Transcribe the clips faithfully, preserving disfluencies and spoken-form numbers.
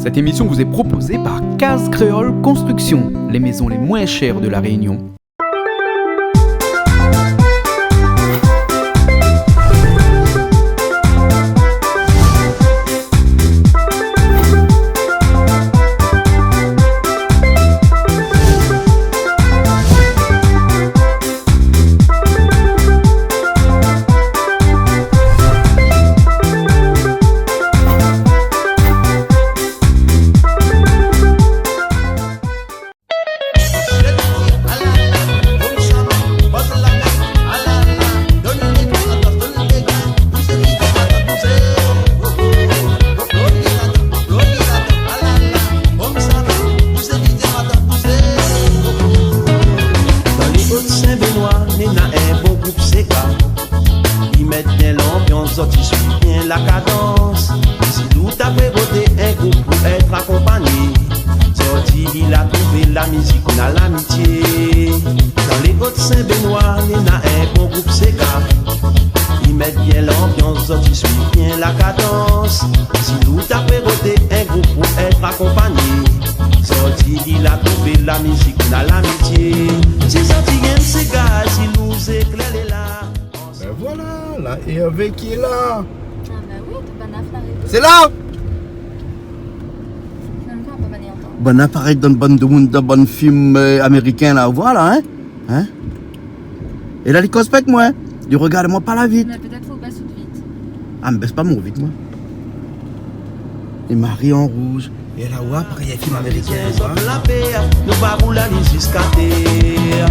Cette émission vous est proposée par Case Créole Construction, les maisons les moins chères de La Réunion. Dan lé Hot Sin-Benoi, néna in bon group séga. I mèt bien lanbians, zot i suiv bien la kadans. Si nou ta vé rodé in group pou èt akonpagné, zot i di la trouvé la mizik, nou na lamitié. Dan lé Hot Sin-Benoi, néna in bon group séga. I mèt bien lanbians, zot i suiv bien la kadans. Si nou ta vé rodé in group pou èt akonpagné, zot i di la trouvé la mizik, nou na lamitié. Si zot i yèm séga, si nou zéklèr lé la. Ben voilà, la Hervé ki lé la. Ah ben oui, tout banaf la réponn. Sé la. Finalement, on va pas venir entendre. Bann aparèy dan bann domoun, dan bann film, euh, américain la, voilà, hein. Hein ? É la li koz pa èk moin, li rogard amoin, parl vit. Mé pétèt fo bès out vit. Ah, mi bès pa mon vit, moin. É Marie en rouge. É la, ouais, parèy film américain, ouais. Zot la pèr, nou va boul ali ziska tèr.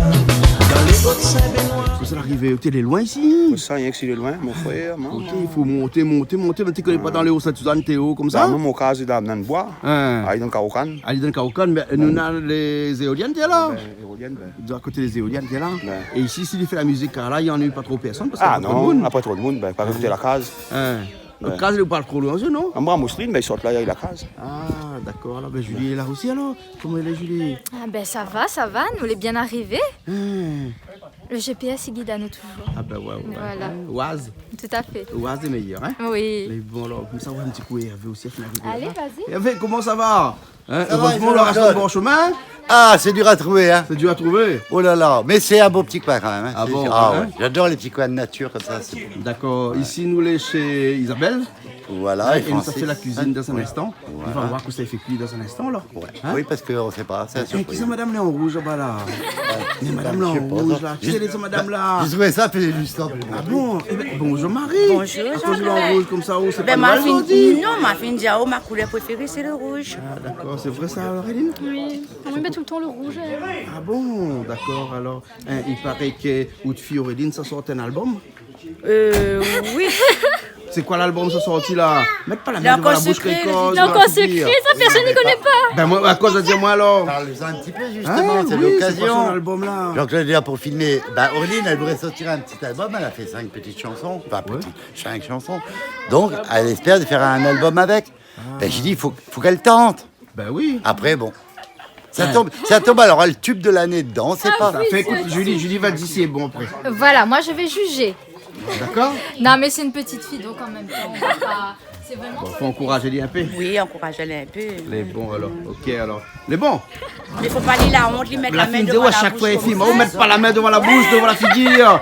Dan lé Hot Sin-Benoi. Kosa la arivé, ou té lé loin isi ? Sa, rienk si lé loin, mon frèr, momon. Oté, i fo monté, monté, monté, mé ou té koné pa dan lé Hot Sint-Sizane, té o, konmsa ? Ba, mon kaz lé dan in boi. Hein. Ah, lé dan Karokan. Ah, lé dan Karokan, mé nou na lé zéolièn, té la. Ben, éolièn, ben. Di koté lé zéolièn, té la. Ben. É isi, si li fé la mizik la, i annuiy pa tro pèrsone, parské na pa tro d'moun. Ah non, na pa tro d'moun, ben, pa koté la kaz. Hein. Ouais. Out kaz lé pa tro loin, non ? Ah, moin, Mousseline, ben, i sort la, i a la kaz. Ah, dakor. Alor, ben, Julie lé la osi, alor. Koman i lé, Julie ? Ah, ben, sa va, sa va. Nou lé bien arivé. Hein. Le G P S, i gid anou toujour. Ah, ben, ouais, ouais. Voilà. Hein, Oise. Tout à fait. Oise lé méyèr, hein ? Oui. Mé bon, alor, konmsa, nou sa oir in ti kou Hervé osi, la fine arivé la. Allez, vas-y. Hervé, koman sa va ? Hein, sa va, erèzman, nou la rès dan le bon shemin. Ah, sé dir a trouvé, hein. Sé dir a trouvé. Oh là là, mé sé in bo ti koin kan mèm, hein. Ah bon, ouais, j'adore les petits coins de nature comme ça, c'est bon. Dakor. Ouais. Isi, nou lé shé Isabelle. Voilà, é nou sa fé la kuizine dan in instan. Voilà. Nou va oir kosa i fé kui dan in instan, la. Ouais. Hein ? Oui, parské nou koné pa, sé in surpriz. Eh, kisa madam lé an rouz laba la ? Mé madam lé an rouz la. Kisa lé sa, madam la ? J'ai trouvé ça, puis juste en plus. Ah bon ? Eh ben, bonjour Marie. Bonjour, Jean-Claude. Akoz ou lé an rouz konmsa, ou, sé pa Noël zordi ? Ben, ma fine, non, ma fine di aou, ma koulèr préféré, sé le rouj. Ah, dakor, sé vré sa, Auréline ? Oui. Ah, moin mi mèt toultan le rouj, euh. Ah bon, dakor, alor. Hein, i paré ke out fiy Auréline sa sort in album. Euh, oui. Sé koi l'album sa sorti la ? Mèt pa la min dovan la boush, Krékol. Lé ankor sekré, sa, pèrsone i koné pa. Ben, moin, akoz ou di amoin alor ? Parl-en in ti pé, zistoman, sé lokazion. Hein, oui, sé koi son album la ? Jean-Claude lé la pou filmé. Ben, Auréline, èl voudré sortir in ti album, èl la fé cinq petites chansons, enfin, petites, cinq chansons. Donk, èl èspèr de fèr in album avèk. Ah. Ben, mi di, fo, fo k'èl tante. Ben oui. Apré, bon. Sa i tonm, sa i tonm, alor, le tube de l'année dedan, sé pa. Ah oui, sé sa. Fé, ékout, Julie, Julie va dir si lé bon apré. Voilà, moi je vais juger. Dakor ? Non, mais c'est une petite fille, donc en même temps, on va pas, c'est vraiment... Bon, fo ankouraz ali in pé. Oui, ankouraz ali in pé. Lé bon, alor. Ok, alor. Lé bon. Mé fo pa li la ont, li mèt la min dovan la boush konmsa. La fine di aou, a shak foi, li filmé, ou mèt pa la min dovan la boush, dovan la figir.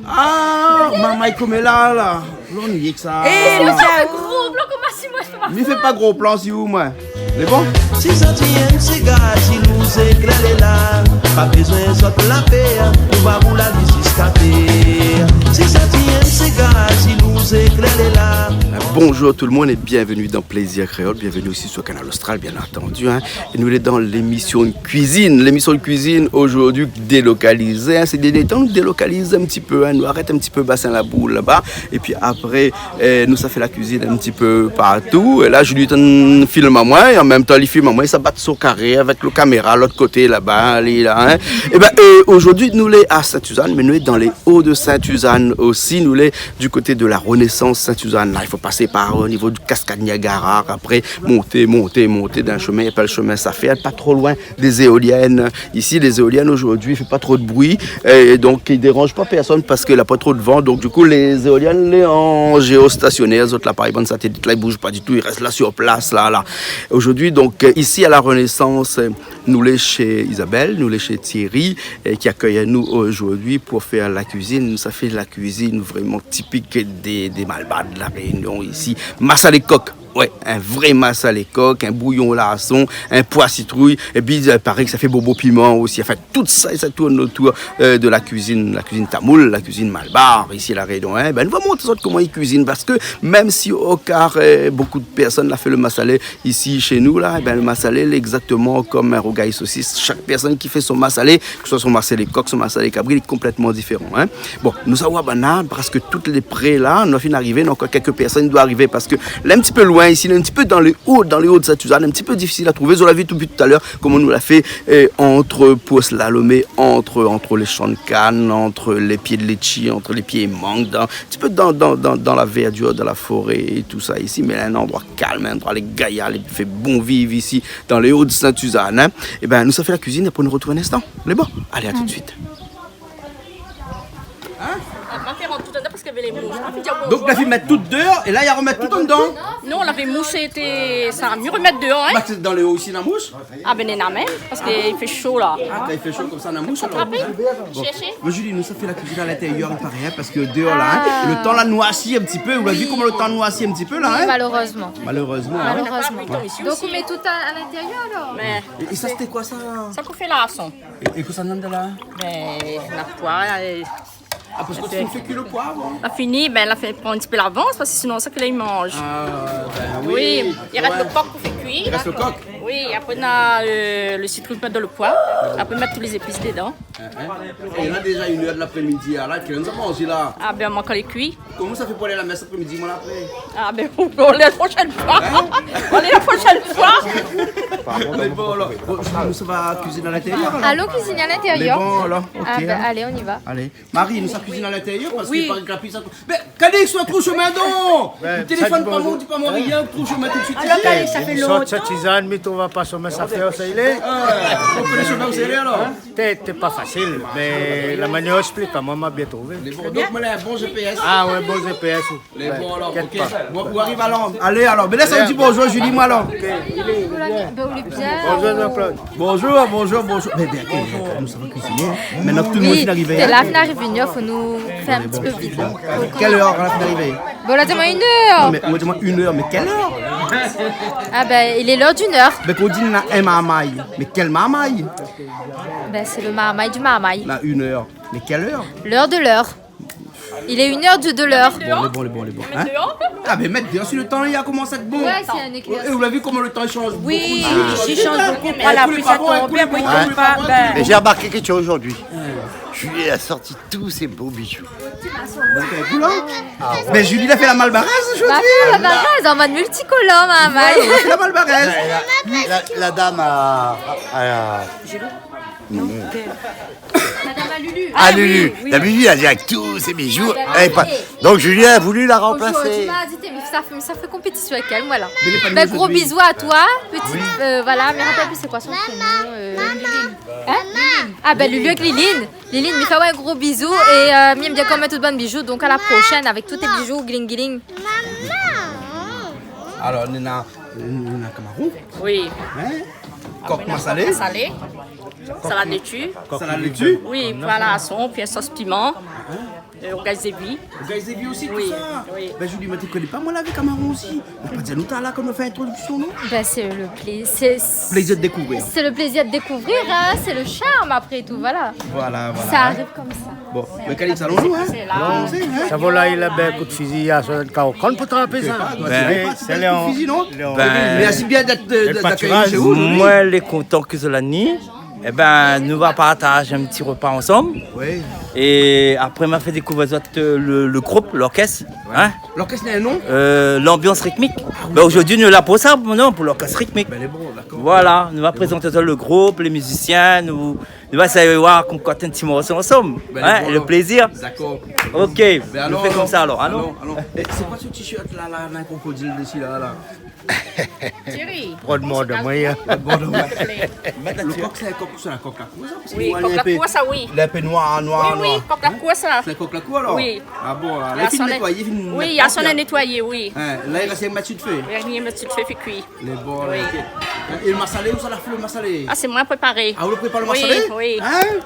Ah, momon, koman i lé la, la. Lé annuiyé ke sa. Eh, mé sé in gro plan konmsa, moin, mi fé pa. Mi fé pa gro plan si ou, moin. Lé bon ? Si zot i yèm séga, si nou zéklèr lé la. Pa bezoin zot la pèr, nou va boul ali ziska tèr. Si zot i yèm séga, si nou zéklèr lé la. Bonjour tout le monde et bienvenue dans Plaisir Créole. Bienvenue aussi sur Kanal Austral, bien entendu, hein. É nou lé dan lémisyon kuizine. Lémisyon kuizine zordi délokalizé, hein. Sé dèrnié tan nou délokaliz in ti pé, hein. Nou arèt in ti pé Bassin la Boule laba. Épi apré, euh, nou sa fé la kuizine in ti pé partou. É la, Julie té an film amoin, é an mèm tan li film amoin, li sa bat son karé avèk le kaméra lot koté laba, li la, hein. É ben, euh, zordi nou lé a Sint-Sizane, mé nou lé Dan lé o de Sint-Sizane osi, nou lé di koté de la Renaissance Sint-Sizane. La, i fo pasé par, o nivo di kaskad Niagara, apré monté, monté, monté dan in shomin i apèl shomin Safèr, pa tro loin dé zéolièn. Isi, lé zéolièn zordi i fé pa tro de bri, é donk i déranz pa pèrsone parske la pa tro de van. Donk di kou, lé zéolièn lé an zéostasionèr, zot la parèy bann satelit la, i bouz pa ditou, i rès la sir plas la, la. Zordi, donk, isi a la Renaissance, nou lé shé Isabelle, nou lé shé Thierry, é ki akèy anou zordi pou fé la kuizine. Nou sa fé la kuizine vréman tipik dé, dé Malbar de La Rényon isi. Masalé kok. Wé, in vré masalé kok, in bouyon larson, in poi sitrouy, épi, eu, parèy ke sa fé bonbon piman osi. Anfin, tout sa, sa i tourn otour, eu, de la kuizine, la kuizine tamoul, la kuizine malbar, isi La Rényon, in. Bin, nou va montr azot koman i kuizine, parske mèm si o kar, eu, bonpé de pèrsone la fé le masalé, isi, shé nou, la, ébin, le masalé, lé égzaktoman konm in rougay sosis. Shak pèrsone ki fé son masalé, ke se soi son masalé kok, son masalé kabri, lé konplètman diféran, in. Bon, nou sa oir banna, prèsk tout lé pré la, nou la fine arivé, néna ankor kèlk pèrsone i doi arivé, parske lé in ti pé loin isi, lé in ti pé dan lé o, dan lé o de Sint-Sizane, in ti pé difisil a trouvé. Zot la vi tout talèr, koman nou la fé, eu, ant, pou slalomé, ant, ant lé shan kann, ant lé pié de létshi, ant lé pié mang, dan, ti pé dan, dan, dan, dan la vèrdir, dan la foré é tousa isi, mé in landroi kalm, in landroi lé gayar, i fé bon viv isi, dan lé o de Sint-Sizane, in. Ébin, nou sa fé la kuizine, apré nou artrouv in instan. Lé bon ? Alé, a tout de suit. Donk, la fine mèt tout déor, é la, i armèt tout andan. Non, la fine moush, sété, sa, mié armèt déor, in. Ba, sé dan lé o isi, la moush. Ah, bin, néna mèm, parske i fé sho, la. Ah, kan i fé sho konmsa, na moush, alor. Trapé. Bon. Shèrshé. Mé Julie, nou sa fé la kuizine a lintérièr, i paré, in, parske déor, la, in, le tan la noirsi in ti pé. Ou la vi koman le tan noirsi in ti pé, la, in ? Oui, malérèzman. Malérèzman, in. Malérèzman. Donk, ou mèt tout a, a lintérièr, alor ? Mé é, é sa, sété koi, sa ? Sa pou fé larson. É, é kosa néna la ? Bin, la poi, é, Ah, parske ou fé kui le poi avan. La fini, bin, la fé pran in ti pé lavans, parske sinon, sa ke la i manz. Ah, bin oui. Oui, i rès le kok pou fé kui. I rès le kok. Oui, apré, na, eu, le sitron, mèt dan le poi. Apré, mèt tout lé zépis dedan. In, in. É la, déza inn èr de laprémidi, la, kèl èr nou sa manzé, la ? Ah, bin, moin, kan lé kui. Koman sa fé pou alé la mès laprémidi, moin, la, apré ? Ah, bin, ou pé alé la proshèn foi. In ? Alé la proshèn foi. Mé bon, alor, bon, nou sa va kuizine a lintérièr, alor ? Alon kuizine a lintérièr. Mé bon, alor, ok, in. Ah, bin, alé, on y va. Alé. Marie, nou sa kuizine a lintérièr, parske i paré ke la pli sa. Mé, Calix, ou trouv shomin, don ! Ou téléfone pa moin, ou di pa moin rien, ou trouv shomin tout de suite isi. Alor, Calix, sa fé lontan. Sort Sint-Sizane, mi trouv pa shomin Safèr, ousa i lé. Ah, ou koné shomin ousa i lé, alor ? Té, té pa fasil, mé la manièr ou ésplik amoin, ma bien trouvé. Lé bon, donk, moin la in bon G P S. Ah wé, bon G P S, ou. Lé bon, alor, ok. Inkièt pa. Bon, ou ariv alor. Alé, alor. Mé la, sa, ou di bonjour, Julie, moin, alor. Ok. Bonjour, Jean-Claude. Bonjour, Jean-Claude. Bonjour, bonjour, bonjour. Mé bien, ok, nou sa va kuiziné, in. Mintnan ke tout le moun la fine arivé, in. Oui, té la fine arivé, fo nou fé in ti pé vit. Kèl èr la fine arivé ? Bon, la di amoin inn èr. Non, mé, ou la di amoin inn èr, mé kèl èr ? Ah bin, il est l'heure d'une heure. Mé kan ou di néna in marmay, mé kèl marmay ? Bin, sé le marmay du marmay. La, inn èr. Mé kèl èr ? L'heure de l'heure. Il est une heure de, de l'heure. Bon, lé bon, lé bon, lé bon. In ? Ah, mé mèt déor, si le tan la komans èt bon. Wé, sé in éklèr. É ou la vi koman le tan i shanz bonpé. Oui, i shanz bonpé. Apré, la pli sa i tonm bien, apré i tonm pa. Mé j'ai remarqué quelque chose aujourd'hui. Julie a sorti tous ses beaux bijoux. Mé Julie la fé la malbarèz zordi. La fé la malbarèz an mod multicolore, maman. Wé, la fé la malbarèz. La, la, la dam a, a, a, Madame Alulu. Ah, Lulu. Oui, oui. La Lulu, èl i ariv avèk tout ses bijoux. Donk, Julie la voulu la ranplasé. Bonjour, tu m'as dit, mé sa fé, sa fé konpétision avèk èl, voilà. Bin, gro bizou à toi, petite, eu, voilà, mi rapèl pi sé koi son prénom, eu, Liline. In ? Ah, bin, Lulu avèk Liline. Liline, mi fé aou in gro bizou é, eu, mi èm bien kan ou mèt tout bann bijou. Donk, à la prochaine avec tous tes bijoux, gling gling. Alor, néna, néna kamaron. Oui. In ? Kok masalé. Kok masalé. Salad léti. Salad léti. Oui, poi larson, pi in sos piman. Eu, rougay zévi. Rougay zévi osi, tousa. Oui, oui. Bin, Julie, moin té koné pa, moin, lavé kamaron osi. Ou la pa di anou talèr kan nou fé lintrodiksion, non ? Bin, sé le plé-, sé, plézir de dékouvrir. Sé le plézir de dékouvrir, in, sé le sharm, apré tou, voilà. Voilà, voilà. Sa i ariv konmsa. Bon, mé Calix, alon nou, in. Sé la. Alon, in. Sa vo la, li la bin kout fizi, li la sort karo kann pou trapé sa. Bin, sé Léon. Mèrsi bien d'èt, eu, d'èt akèy shé ou zordi. Moin lé kontan ke zot la ni. Ébin, nou va partaz in ti repa ansanm. Oui. É apré, ma fé dékouvèr azot, euh, le, le group, lorkès, hein. Lorkès néna in non ? Euh, L'Ambiance Rythmique. Ah oui. Ben, zordi nou lé la pou sa, non, pou lorkès ritmik. Ben, lé bon, dakor. Voilà, nou va prézant azot le group, lé mizisien, nou, nou va éséy oir konkort in ti morso ansanm, hein, le plézir. Ben, lé bon, alor. Dakor. Ok, nou fé konmsa alor, alon. Ben, alon, alon. É sé koi se t-shirt la, la, néna in krokodil dési la, la ? Thierry, prod mor de moin, hein. Prod mor de moin. S'il te plaît. Le kok, sé in kok, sé in kok la kour sa, parske... Oui, kok la kour sa, oui. Lé in pé noir, noir, noir. Oui, oui, kok la kour sa. Sé in kok la kour alor ? Oui. Ah bon, la, la fine nétoiyé, fine... Oui, la fine nétoiyé, oui. Hein, la i rès in ti mèt su d'fé. Rien, mèt su d'fé, fé kui. Lé bon, ok. É le masalé, ousa la fé le masalé ? Ah, sé moin la préparé. Ah, ou la préparé le masalé ? Oui, oui. Hein ?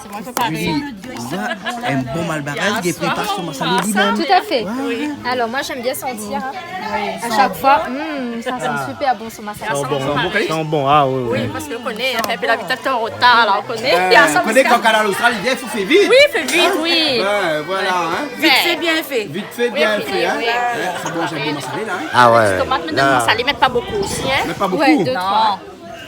Sé moin la préparé. Julie, ou voi, in bon malbarèz, li prépar son masalé li mèm. Tout à fait. Oui. Alors, moi, j'aime bien sentir, hein. Oui, à chaque fois, mm, ça sent super bon, son masalé. San bon, san bon, ah oui, oui. Oui, parske ou koné, in pé la vitès an rotar la, ou koné. Euh, ou koné kan Kanal Austral i vien, i fo fé vit. Oui, fé vit, oui. Ouais, voilà, hein. Vit fé, bien fé. Vit fé, bien fé, hein. Oui, oui. Ouais, sé bon, sé in bon masalé la, hein. Ah ouais. Tomat, mé la, masalé, mé pa bonpé osi, hein. Mé pa bonpé. Ouais, deux, trois.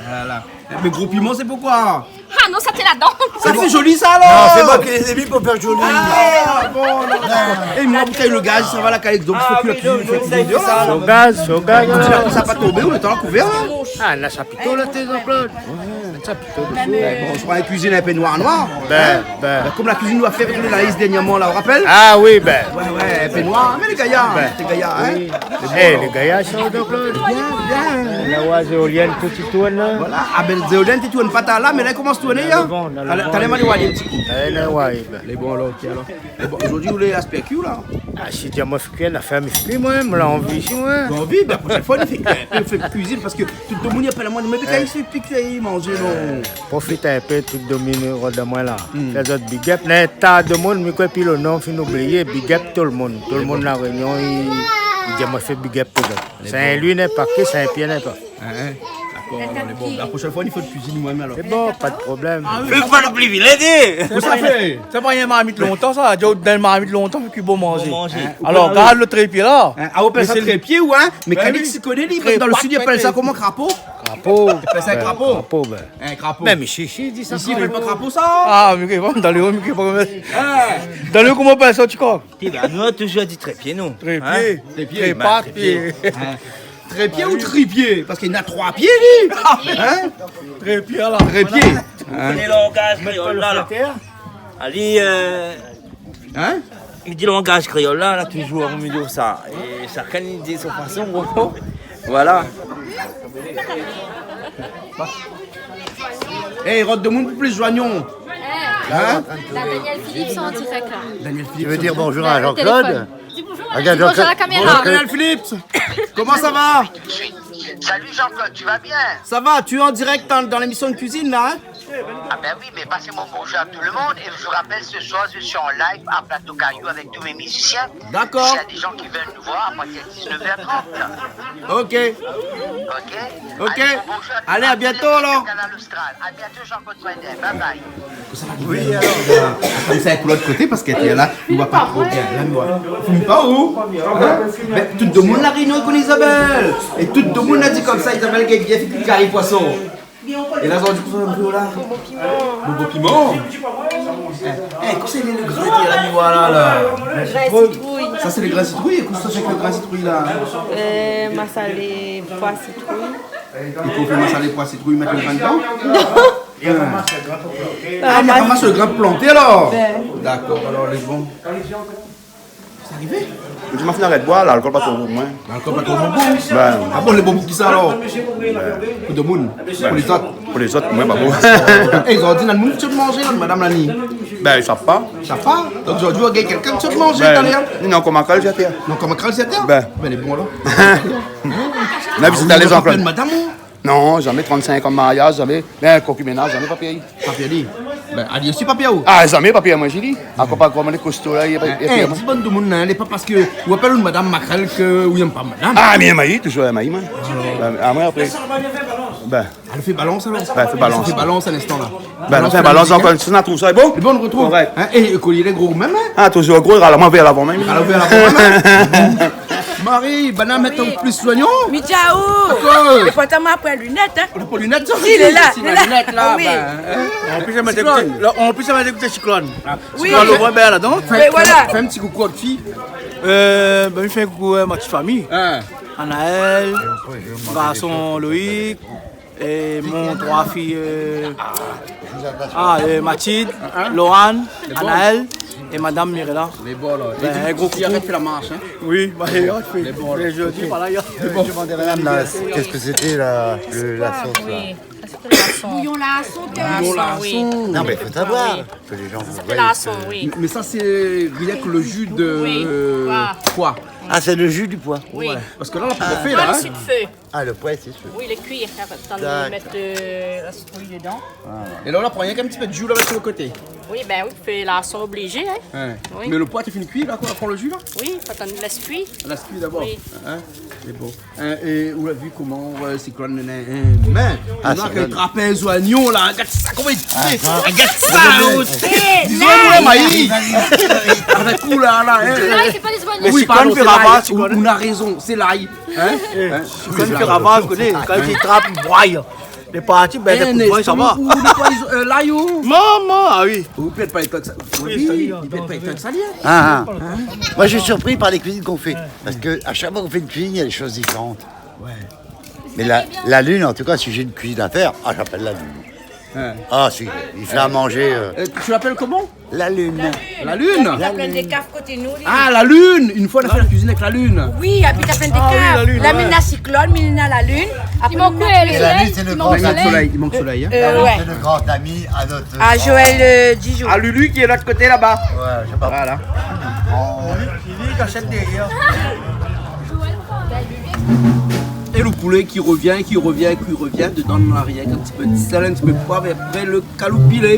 Voilà. Mé gro piman, sé poukoi ? Ah non, sa té ladan. Sa fé zoli sa alor. Non, sé pa ke lé zémi pou fé zoli. Ah bon, non, dakor. É moin, boutèy le gaz, sa va la kay, donk fo kui la kuizine, fo kuizine déor la. Sur gaz, sur gaz. Ou di la, sa pa tonbé, ou lé tan kouvèr la ? Ah, la, sa pito la, té Jean-Claude. Sa pito dési. Ouais, bon, mi kroi la kuizine in pé noir, noir. Ben, ben. Ben, konm la kuizine nou la fé avèk Anaïs dèrnièrman la, ou rapèl ? Ah oui, ben. Ouais, ouais, in pé noir, mé lé gayar, hein, lé gayar, hein. Oui. Eh, lé gayar, sa, Jean-Claude. Bien, bien. La, ouais, zéolièn, tout i tourn la. Voilà. Ah ben, zéolièn té i tourn pa talèr la, mé la i komans tourné, hein. Talèr, talèr, ma alé oir in ti kou. Eh, la, ouais, ben. Lé bon alor, ok alor. Lé bon, zordi ou lé aspèr kui la ? Ah, si, di amoin fé kui, la fé mi fé kui, moin, moin la anvi isi, moin. Ou la anvi, ben, la proshèn foi, nou fé, nou fé kuizine, parske tout domoun i apèl amoin, mé, mé kan i fé kui, i manz, non. Profit in pé, tout domoun i rod amoin la. Hmm. Fé azot big up, néna in ta domoun, mi kroi pi le non, fine oublié, big up tout le moun. Tout le moun La Rényon, i, i di amoin fé big up pou zot. Sé in lui, néna pa ke, sé in pié, néna pa. Hein, hein. Dakor, alor, lé bon. La proshèn foi, i fo kuizine moin mèm alor. Lé bon, pa de problèm. Ah oui. Fé pa le privilèj, hein. Sa pa, sa pa in marmit lontan sa, di ou dan in marmit lontan, fé kui bon manzé. Bon manzé. Hein, alor, gard le trépié la. Hein, ah, ou apèl sa trépié ou, hein ? Mé Calix i koné, li, dan le sud, i apèl sa koman, krapo ? Krapo. I apèl sa in krapo. Krapo, ben. In krapo. Mèm isi, isi, i di sa krapo. Isi, i apèl pa krapo sa ? Ah, mé ke, bon, dan le o, mé ke, bon, mé... Hein ? Dan le o, koman i apèl sa, ti kroi ? Ti, ben, nou, nou la touzour di trépié, nou. Trépié. Hein ? Trépié. Trépié. Trépié. Hein ? Trépié ou tripié ? Parske néna troi pié, li. Hein ? Trépié, alor. Trépié. Ou koné langaz kréol la, la. Ali, euh, hein ? Mi di langaz kréol la, la, touzour, mi di sa. É shakinn i di son fason, gro. Voilà. Eh, i rod domoun pou plis zoignon. Hein ? La Daniel Philippe, sé an dirèk la. Daniel Philippe, tu veux dire bonjour à Jean-Claude ? Dis bonjour à la caméra. Bonjour Daniel Philippe. Comment ça va ? Salut Jean-Claude, tu vas bien ? Ça va, tu es en direct dans, dans l'émission de cuisine là, hein ? Ah ben oui, mais passez mon bonjour à tout le monde. Et je vous rappelle, ce soir, je suis en live à Plateau Caillou avec tous mes musiciens. D'accord. S'il y a des gens qui veulent nous voir à partir de dix-neuf heures trente. Ok. Ok. Ok. Allez, bon, bonjour à tous. Allez, à bientôt, alors. Canal Austral. À bientôt, Jean-Claude Freinet. Bye bye. Oui, alor. Konmsa, èk lot koté, parske té la, nou voi pa tro bien. La, nou voi. Fim pa ou ? Hein ? Ben, tout domoun La Rényon i koné Isabelle. É tout domoun la di konmsa, Isabelle gingn bien fé kari poison. É la, zordi, kosa nou fé la ? Bonbon piman. Bonbon piman. Eh, eh, kosa i lé le grin, la, nou voi la, la ? Grin sitrouy. Sa sé le grin sitrouy, é kosa sé le grin sitrouy la ? Euh, masalé poi sitrouy. É kan ou fé masalé poi sitrouy, mèt le grin dedan ? Non. Ah, mé koman sé le grin planté alor ? Ben. Dakor, alor lé bon. Sa arivé ? Ou di ma fine arèt boir, lalkol pa tro bon pou moin. Lalkol pa tro bon pou ou ? Ben. Ah bon, lé bon pou kisa alor ? Pou domoun. Pou lézot. Pou lézot, moin pa bon. Eh, zordi, na moun ki sot manzé la, madam Lani. Ben, i sav pa. I sav pa ? Donk zordi, ou gingn kèlkin ki sot manzé talèr. Ben, non, koman kal zété. Non, koman kal zété ? Ben. Ben, lé bon alor. Na vizit alé, Jean-Claude. Madam ou ? Non, zamé, trant-sink an de mariaz, zamé. Mé kokinéz, zamé pa pèy. Pa pèy li. Ben, ali osi pa pèy ou ? Ah, zamé pa pèy moin, Julie. Akoz pa koman lé kosto la, i pèy pa. Eh, di bann domoun la, lé pa parske ou apèl in madam Makrèl ke ou yèm pa madam. Ah, mé yèm ali, touzour yèm ali, moin. Ah, moin apré. Ben. Alé, fé balans alor. Ben, fé balans. Fé balans in instan la. Ben, nou fé balans ankor in ti, nou trouv sa lé bon. Lé bon, nou artrouv. Korèk. Hein, é kolié lé gro mèm, hein ? Ah, touzour gro, ralé moin vèr lavan mèm. Ralé moin vèr lavan mèm, hein ? Mari, banna mèt plis zoignon. Mi di aou. Akoz ? Pourtan, ma pran linèt, hein. Ou la pran linèt, sa ? Si, lé la, si, lé la. Linèt la, oui. Bin, hein. An plis, sa mèt... Siklone. An plis, sa mèt siklone. Ah, oui. Siklone, lo moin, bin, ladan. Oui, voilà. Fé, fé in ti koukou a ti fi. Euh, bin, mi fé in koukou a ma ti fami. Hein. Anaël, garson Loïc, é mon troi fiy, euh, ah, euh, Mathilde, Laurane, Anaël é madame Mirella. Lé bon, la. Bin, in gro koukou. Arèt la marsh, hein. Oui, bah, arèt, oui. Lé bon, la. Mé zordi, voilà, i a... Lé bon. Je demandais à madame, là, qu'est-ce que c'était, la, le, la sauce, là ? Oui, ça, c'était le larçon. Bouillon larçon, oui. Non, mais il faut savoir que les gens vous voient. C'était larçon, oui. Mé sa, sé rienk lo ji de, euh, poi. Oui, poi. Ah, c'est le jus du pois. Oui. Ouais. Parske la, la pa fé, la, hein. Poi, lé su d'fé. Ah, lo poi, sé sir. Oui, lé kui, atann, mi mèt, euh, la sitrouy dedan. D'accord. Ah. É la, ou la pran rienk in ti pé de ji, ou la mèt su lo koté. Oui, bin oui, fé larson oblizé, hein. Ouais. Oui. Mé lo poi, té fine kui, la, kan ou la pran lo ji, la ? Oui, fo atann, lès kui. Lès kui dabor. Oui. Hein ? Sé bon. Hein, é ou la vi koman, ouais, siklone, néna, hein, mé, ah, ou la siklone. Trap in zoignon, la, gard sa, koman i... Ah, sa. Gard sa, oh. Eh, zoignon, lay. Maï. Avèk ou, la, la, hein. Lay, sé pa dé zoignon. Mé oui, siklone, pardon, sé lay. Ou, ou na rézon, sé lay. Hein ? Hein ? Kan i fé ravaz, ou koné, kan i trap, i broy. Lé parti, bin, eh, kout poin, sa va. Ou, ou, ou, euh, la, yo. Maman, ah oui. Ou pèt pa lé kok sa. Oui, oui, sa, i pèt pa lé kok sa, li, hein. Ah, ah. Hein ? Moi, je suis surpris par les cuisines qu'on fait. Parce que à chaque fois qu'on fait une cuisine, il y a des choses différentes. Ouais. Mais la, la lune, en tout cas, si j'ai une cuisine à faire, ah, j'appelle la lune. Ouais. Ah, si, il fait à manger, euh. Euh, tu l'appelles comment ? La lune. La lune. Abit la Plaine des Cafres koté nou, li. Ah, la lune. Une fois, on a fait la cuisine avec la lune. Oui, abit la Plaine des Cafres. Ah oui, la lune, ouais. La, mi néna siklone, mi néna la lune. Apré, nou néna... Et la lune, c'est le grand ami. I mank solèy, i mank solèy, hein. Euh, ouais. La lune, c'est le grand ami à notre... À Joël, euh, Dijon. À Lulu qui est de l'autre côté là-bas. Ouais, je sais pas. Voilà. Oh. Lulu qui achète derrière. É lo poulé ki revien, ki revien, ki revien. Dedan, nou la rienk in ti pé de sèl, in ti pé de poiv, é apré lo kaloupilé.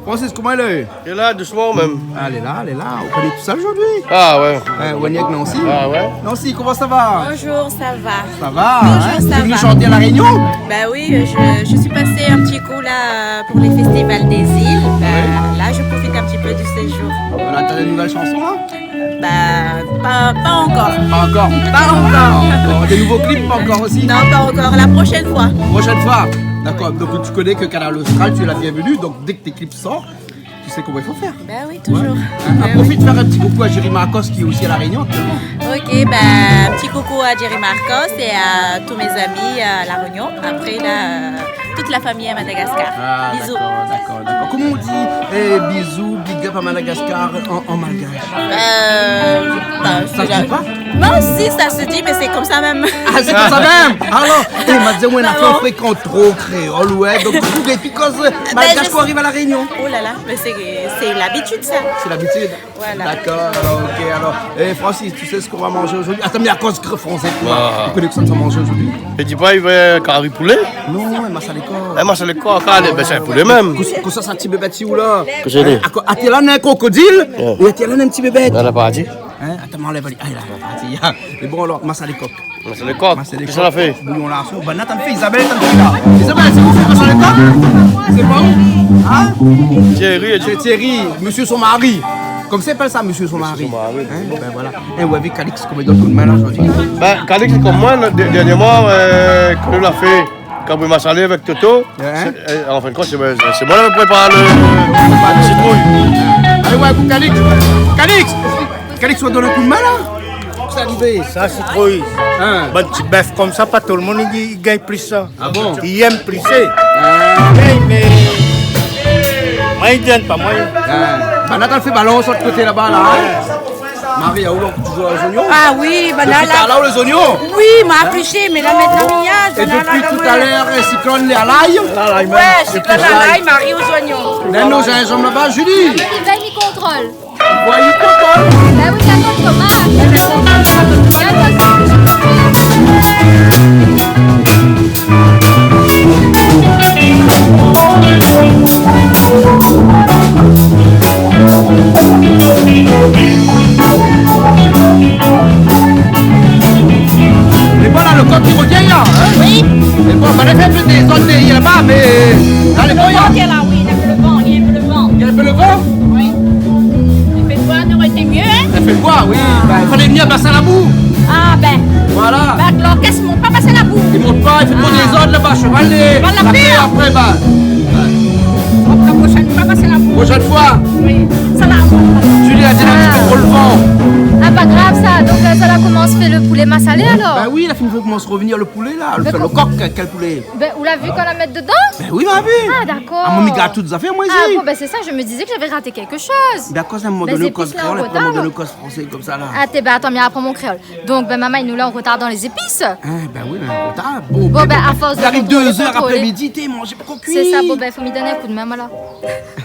Francis, koman i lé ? Lé la, dousman mèm. Ah, lé la, lé la. Ou koné tout sa zordi ? Ah ouais. Hein, ou lé rienk Nancy ? Ah ouais. Nancy, koman sa va ? Bonjour, ça va. Ça va, hein ? Bonjour, ça va. Tu es venue chanter à La Réunion ? Bah oui, je, je suis passée un petit coup là pour les festivals des îles. Bah, oui. Là, je profite un petit peu du séjour. On attend de nouvelles chansons, là ? Bah, pas, pas encore. Pas encore ? Pas encore. Pas encore. Des nouveaux clips, pas encore aussi ? Non, pas encore. La prochaine fois. Prochaine fois. D'accord. Donc, tu connais que Kanal Austral, tu es la bienvenue. Donc, dès que tes clips sortent, tu sais comment il faut faire. Ben oui, toujours. Ouais. Hein, ben oui. Profite faire un petit coucou à Jerry Marcos qui est aussi à La Réunion actuellement. Ok, ben, un petit coucou à Jerry Marcos et à tous mes amis à La Réunion. Après, là, euh, toute la famille à Madagascar. Ah, bisous. D'accord, d'accord, d'accord. Comment on dit, eh, bisous, big up à Madagascar en, en malgache ? Euh, bah, ça se dit pas ? Non, si, ça se dit, mais c'est comme ça même. Ah, c'est comme ça même ? Alors, eh, madame, on a fait... Non. Fréquente trop créole, ouais. Donc, du coup, depuis quand, euh, malgache, quand on arrive à La Réunion ? Oh là là, mais c'est, c'est l'habitude, ça. C'est l'habitude. Voilà. D'accord, alors, ok, alors. Eh, Francis, tu sais ce qu'on va manger aujourd'hui ? Attends, mais à cause que français, tu vois, vous connaissez ce qu'on va manger aujourd'hui ? Ti di pa, i vé kari poulé ? Non, in masalé kok. In masalé kok, alé, bin, sé in poulé mèm. Kosa, kosa sa ti bébèt si ou la ? Kosa i lé ? Até la, néna in krokodil, é até la, néna in ti bébèt. La, la parti. Hein ? Attends, m'anlèv ali. Ah, la, la parti. Ah. É bon, alors, masalé kok. Masalé kok. Masalé kok. Kisa la fé ? Bouyon larson. Banna tann fé, Isabelle tann fé la. Isabelle, sé ou fé masalé kok ? Sé pa ou ? Hein ? Thierry, sé Thierry, monsieur son mari. Comme ça, i apèl sa monsieur son mari. Monsieur son mari. Hein ? Ben voilà. Eh, ou la vi Calix, koman i donn kou d'min la zordi ? Ben, Calix, sé konm moin, la, dè-, dèrnièrman, euh, kan nou la fé kabri masalé avèk Toto, hein ? Sé, euh, an fin d'kont, sé, sé moin la prépar lo, lo sitrouy. Alé, ouais, pou Calix. Calix ! Calix, ou donn in kou d'min la ? Kosa i arivé ? Sa, sitrouy. Hein ? Bann ti bèf konmsa, pa tout lo moun i, i gingn plis sa. Ah bon ? I èm plisé. Ah. Mé, mé, moin, i gingn pa moin. Ah. Banna la fé balans lot koté laba la, hein ? Marie, ou la touzour lé zoignon ? Ah oui, banna la. Dopi talèr, lé zoignon ? Oui, ma plisé, mé la, mintnan, i a, é dopi talèr, siklone lé a lay ? A lay mèm. Ouais, siklone a lay, Marie, lé zoignon. Néna zinzanm laba, Julie ? Julie, vèy, mi kontrol. Voyou, papa. Ben oui, la pomme tomate. Lé bon la, lo kok i revien la, hein ? Oui. Lé bon, banna la fé in pé dézord dèrièr laba, mé la, lé bon, lo kok lé la, oui, néna in pé lo van, néna in pé lo van. Néna in pé lo van ? Ah oui, bah, il fallait venir à Bassin Labou. Ah ben. Voilà. Bah, l'orchestre, ils montent pas Bassin Labou. Ils montent pas, ils font trop de désordre là-bas, cheval et... Bah, la paix. Après, bah, donc, la prochaine fois, Bassin Labou. Prochaine fois. Oui. Ça va, on va. Julie a dit un petit peu trop le vent. Ah, pas grave ça. Donc, euh, ça la commence faire le poulet massalé alors ? Bah oui, la fin, il faut commencer à revenir le poulet là, le, le coq, quel poulet ? Ben, ou la vu kan la mèt dedan ? Ben oui, ma vi. Ah, d'accord. Ah, moin, mi gard tout zafèr, moin, isi. Ah bon, ben, c'est ça, je me disais que j'avais raté quelque chose. Ben, à cause, à un moment donné, ou koz kréol, après, à un moment donné, ou koz français, comme ça, là. Ah, té, ben, attends, mais apprends mon créole. Donc, ben, maman, nou lé an retar dan lé zépis. Ah, ben oui, mé an retar. Bon, ben, à force de contrôler. Bon, ben, il arrive deux heures après-midi, té, manzé pankor kui. C'est ça, bon, ben, fo mi donn in kou d'min, la.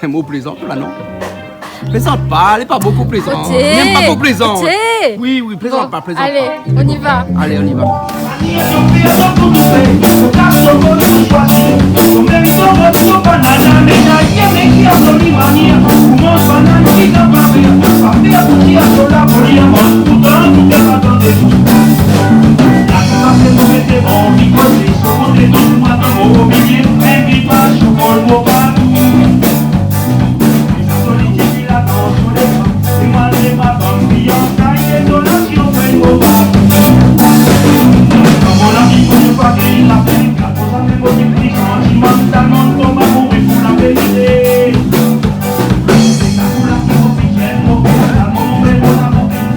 Moin, mi plézant, la, non ? Plézant pa, lé pa bon pou plézant. Oté. Mi èm pa kan ou plézant. Oté. Oui, oui, plézant pa, plézant pa. Bon, allez, on y va. Allez, on y va.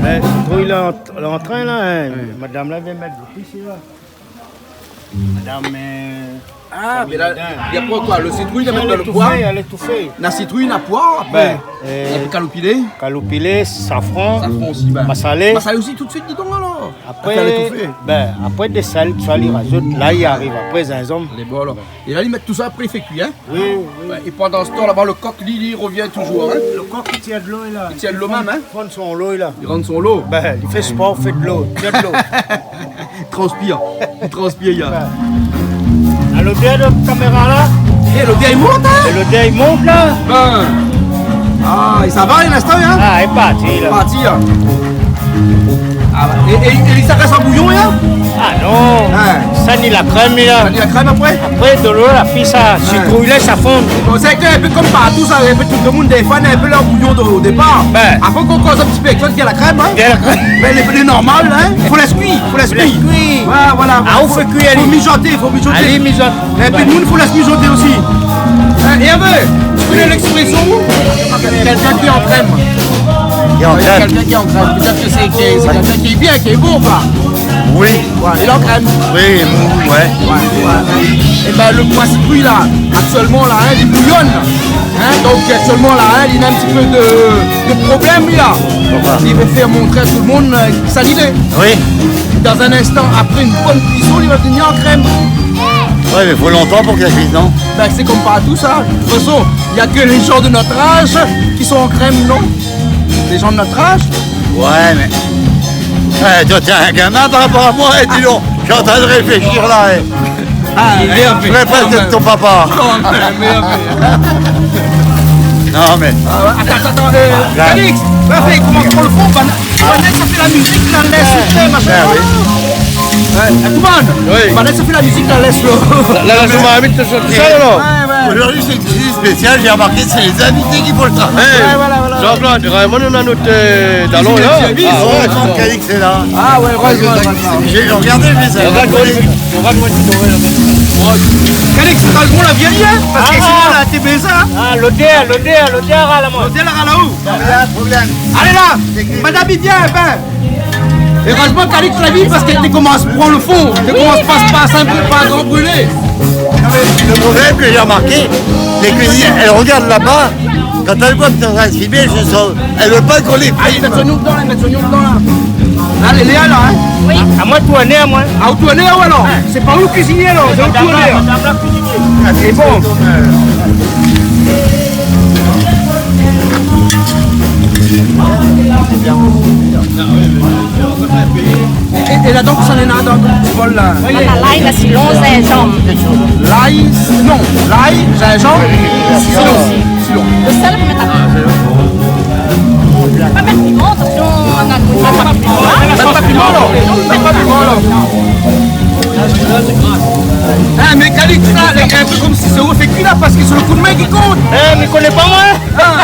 Mé sitrouy la, an, an trin la, in. Oui. Madam la vien mèt zépis la. Madam, euh, ah, mé la, li la pran koi ? Le sitrouy, li la mèt dan le poi. Èl lé toufé, èl lé toufé. Na sitrouy, na poi, apré. Ben, euh, na kaloupilé. Kaloupilé, safran. Safran osi, ben. Masalé. Masalé osi, tout suit, di don, alor. Apré, èl lé toufé. Ben, apré, dé sèl, sa li razout. La, li ariv apré, zinzanm. Lé bon, alor. É la, li mèt tout sa, apré, li fé kui, in ? Oui, oui. Ouais, é pandan se tan, laba, le kok, li, li rovien toujour, in ? Le kok, li tir dolo, la. Li tir dolo mèm, in ? Li rann son lo, la. Li rann son lo. Ben, li fé spor, fé dolo, tir dolo. Transpir. Li transpir, ya. Ben. Ah, lodèr de kaméra, la. É, lodèr, li mont, in ? É lodèr, li mont, la. Ben. Ah, é sa va, in instan, in ? Ah, lé parti, la. Parti, in. Ah, ouais. É, é, é sa i rès an bouyon, in ? Ah non. In. Sa ni la krèm, la. Sa ni la krèm apré ? Apré, dolo, la pi sa, sitrouy la, sa fonn. Bon, sé ke in pé konm partou, sa, in pé tout le moun, défoi, na in pé lo bouyon de, o dépar. Ben. Apré, kan ou koz in ti pé èk zot, néna la krèm, in ? Néna la krèm. Mé lé, lé normal, in ? Fo lès kui, fo lès kui. Fo lès kui. Ouais, voilà. Ah, ou fé kui, fo mijoté, fo mijoté. Alé, mijoté. Épi nou, fo lès mijoté osi. In, é Hervé, ou koné lèksprésion ou ? Quelqu'un qui est en crème. Qui est en crème. Quelqu'un qui est en crème. Peut-être que c'est, que c'est quelqu'un qui est bien, qui est bon, quoi. Oui. Ouais, il est en crème. Oui, ouais. Ouais, ouais. É ben, le poi sitrouy, la, aktièlman, la, in, li bouyon. In, donk, aktièlman, la, in, li na in ti pé de, de problèm, li, la. Pourquoi ? Li vé fé mont a tout le moun, euh, sa li lé. Oui. Dan in instan, apré in bone kuison, li va devnir an krèm. Ouais, mé fo lontan pou ke sa kuit, non ? Ben, sé konm partou, sa. De tout fason, néna ke lé jan de nout az ki lé an krèm, non ? Lé jan de nout az. Ouais, mé, eh, toi, t'es un gamin par rapport à moi, eh, dis donc. Je suis en train de réfléchir, là, eh. Ah, mé, mé, je rêve de ton papa. Non, mé, mé. Non, mé. Ah, ouais, atann, atann, atann, euh, Calix, va fé, koman i pran le fon, ben, Pandan sa fé la mizik, la lès, machin. Ben oui. Ouais, tout le monde. Oui. Pandan sa fé la mizik, la lès, lo. La, la, la, la, la, la, la, la, la, la. Ouais, ouais. Aujourd'hui, c'est une cuisine spéciale, j'ai remarqué, c'est les invités qui font le travail. Ouais, voilà, voilà. Jean-Claude, euh, moin, nou néna nout, euh, dalon, la. Ah ouais, Calix est là. Ah ouais, ouais, ouais, ouais. J'ai regardé, mais ça... On va, on va, on va. Calix, t'as le bon, la vieille, hein ? Parce que sinon, la, t'es baisé, hein ? Ah, lodèr, lodèr, lodèr, la, la, la. Lodèr, la, la, la, ou ? Non, mé néna in problèm. Alé la, madam i vien, bin. Érèzman Calix la vi, parské té komans pran lo fon, té komans pa, pa, pa gran brilé. Non, mé lo problèm ke mi la romarké, sé ke èl i rogard laba, kan èl i voi ke lé an trin d'filmé, mi sort. Èl i vé pa ke nou film. Alé, mèt son ognon dedan la, mèt son ognon dedan la. Alé, Léa la, in ? Oui. Amoin tourné, amoin. A, ou tourn, ou alor ? Oué. Sé pa ou lo kuizinié alor, sé ou tourn. Madam la, madam la kuizinié. A, sé bon. É, é, é la, donk, sa néna dan lo ti bol la. Néna lay, la, sitron, zinzanm. Lay, non, lay, zinzanm, sitron. Sitron. Lo sèl, fo mèt apré. Pa mèt piman, atansion, na... Mèt pa piman, alor. Mèt pa piman, alor. In, mé Calix la, lé in pé konm si sé ou la fé kui la, parské sé lo kou d'min ki kont. É, mi koné pa, moin. In.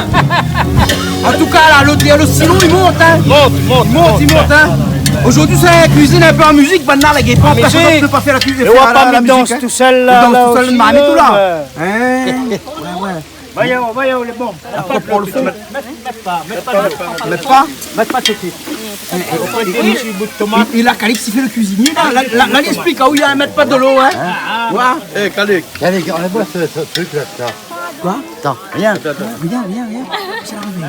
An tou ka, la, lot li, Lo silon i mont, in. Mont, mont, mont, i mont, in. Zordi sé kuizine in pé an mizik, banna la gèt pa, pèrsone i pé pa fé la kuizine, fé la mizik, in. Dans tousèl la, la osi, tousèl, marmit la. In ? Wé, wé. Voyons, voyons, lé bon. Apré, pran lo fon. Mèt, mèt pa, mèt pa, mèt pa. Mèt pa ? Mèt pa tout suit. É, é, é, é la, Calix i fé lo kuizinié la. La, la, la, li èksplik, a oui, la, mèt pa dolo, in. Wé. É, Calix. Calix, anlèv se, se trik la, sa. Koi ? Atann, rien. Rien, rien, rien. Sa i ariv.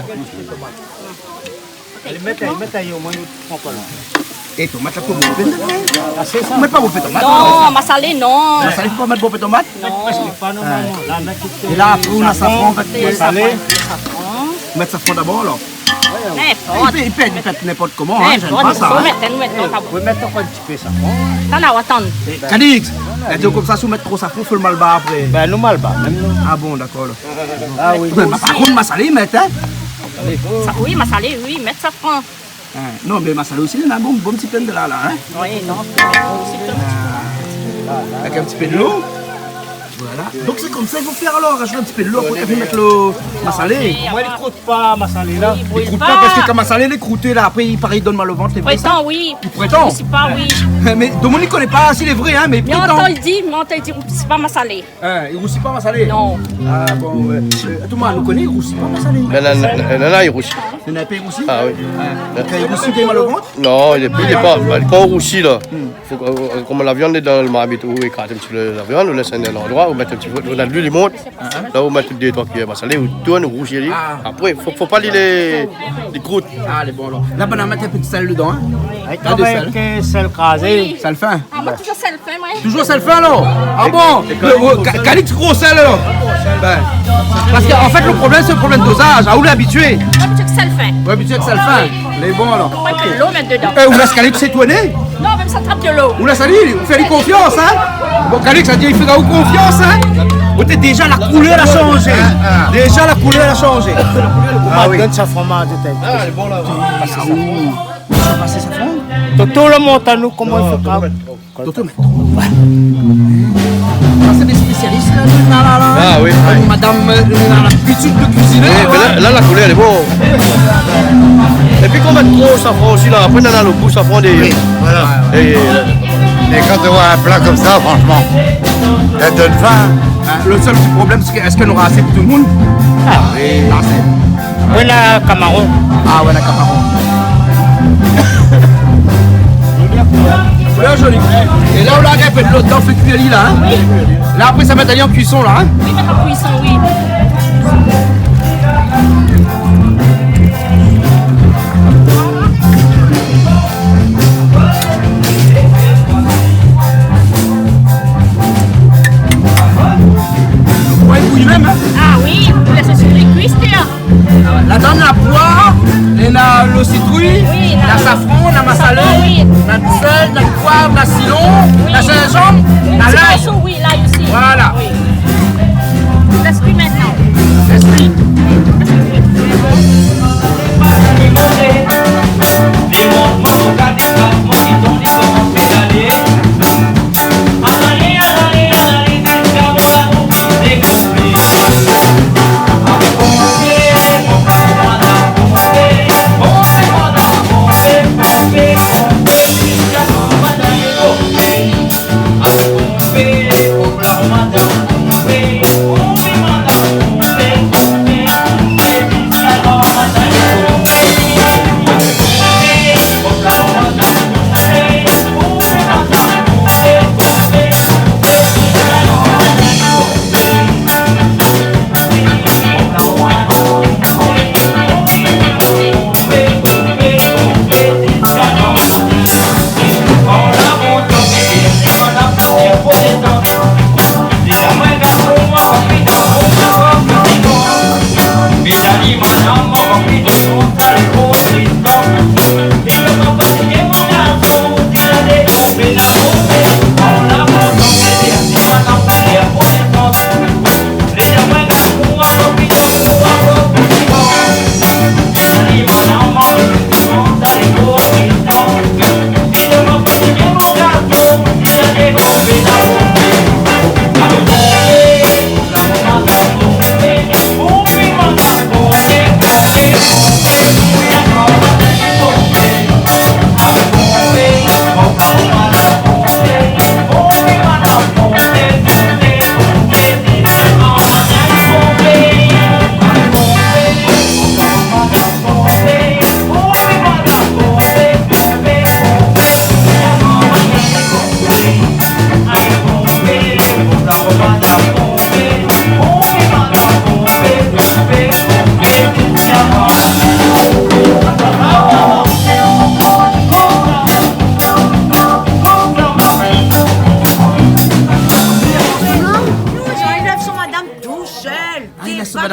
Alé, mèt, mèt ailleurs, moin, nou pran pa la. É tomat la, koman ? Asé sa. Mèt pa bonpé tomat, non, sa. Masalé, non. Masalé, fo pa mèt bonpé tomat ? Non. Prèsk pa, normalman. La, mèt tout, é la, apré, ou na safran, an fèt. Safran. Mèt safran dabor, alor. Ninport. I pé, i pé, i pé ninport koman, in, mi èm pa sa, in. Mèt, mèt, mèt, mèt, mèt. Ou pé mèt ankor in ti pé safran. Atann, atann. Calix, la di konmsa, si ou mèt tro safran, fo lo malbar apré. Bin, nou malbar, mèm nou. A bon, dakor, alor. A oui. Mé par kont, masalé, mèt, in ? Sa, oui, masalé, oui, mèt safran. In, non, mé masalé osi, néna bon, bon ti pèn de la, la, in ? Oui, non, osi pèn. A. Avèk in ti pé dolo. Voilà. Donk sé konmsa i fo fé alor, razout in ti pé dolo, apré, mèt lo masalé. Moin, li krout pa, masalé la. Li krout pa, parske kan masalé lé krouté la, apré, i paré, i donn mal o vant, lé vré sa ? Prétan, oui. Li prétan. Sé pa, oui. Mé domoun i koné pa si lé vré, in, mé li prétan. Mé antann li di, mé antann li di, sé pa masalé. In, i rousi pa masalé ? Non. A bon, wé. Eu, toulmoun i koné, i rousi pa masalé. Bin, non, non, non, non, i rousi. Néna pa i rousi ? A oui. In. Kan i rousi, i donn mal o vant ? Non, li lé, li lé pa, bin, kan ou rousi la, fo ke, eu, kom la viann lé dan lo marmit, ou ékart in ti pé la viann, ou lès in, in landroi, ou mèt in ti pé, ou na luil i mont. La, ou mèt dé, troi kiyèr masalé, ou tourn, ou rousi ali. A. Apré, fo, fo pa li, li, li krout. A, lé bon, alor. La, banna mèt in pé de sèl dedan, in ? Avèk, avèk, eu, sèl krazé. Sèl fin. A, moin, toujour sèl fin, moin. Toujour sèl fin, alor ? A bon ? É, é Calix, gro sèl, alor ? Bin, parske, an fèt, lo problèm, sé lo problèm dozaz. A, ou lé abitié ? Moin, toujour sèl fin. Ou lé abitié avèk sèl fin. A oui. Lé bon, alor. Apré, mèt dolo, mèt dedan. É, ou lès Calix tourné ? Non, mèm sa trap dolo. Ou lès ali, ou fé ali konfians, in ? Bon, Calix la di, i fé aou konfians, in ? Ou té déza la koulèr la shanzé. A, a. Déza la koulèr la shanzé. A oui. Donn safran, ma, de tèt. A, lé bon, la. Pasé safran. Pasé safran. Toto la mont anou, koman i fo pa. Toto, mèt. Sa, sé dé spésialis, la, la, la. A oui. Madam, eu, la, la labitid de kuiziné, in. Oui, mé la, la, la koulèr lé bon. Épi, kan ou mèt tro safran osi, la, apré, néna lo gou safran dèrièr. Oui, voilà. É, é kan ou voi in pla konmsa, fransman, sa i donn fin. In, lo sèl ti problèm, sé ke, èske nou nora asé pou tout lo moun ? A oui. Asé. Ou na kamaron. A, ou na kamaron. Koulèr zoli. É la, ou la gingn fé dolo dedan, fé kui ali la, in ? Oui. La, apré, sa mèt ali an kuison la, in ? Oui, mèt an kuison, oui. Ou voi, i bouy mèm, in ? A oui, ou lès ali kui, koi. Ladan, na poi, néna lo sitrouy, oui, na safran, na masalé, safran, oui, na sèl, na poiv, na silon, oui, na zinzanm, oui, na lay. Ti morso, oui, lay osi. Voilà. Oui. Lès kui mintnan. Lès kui.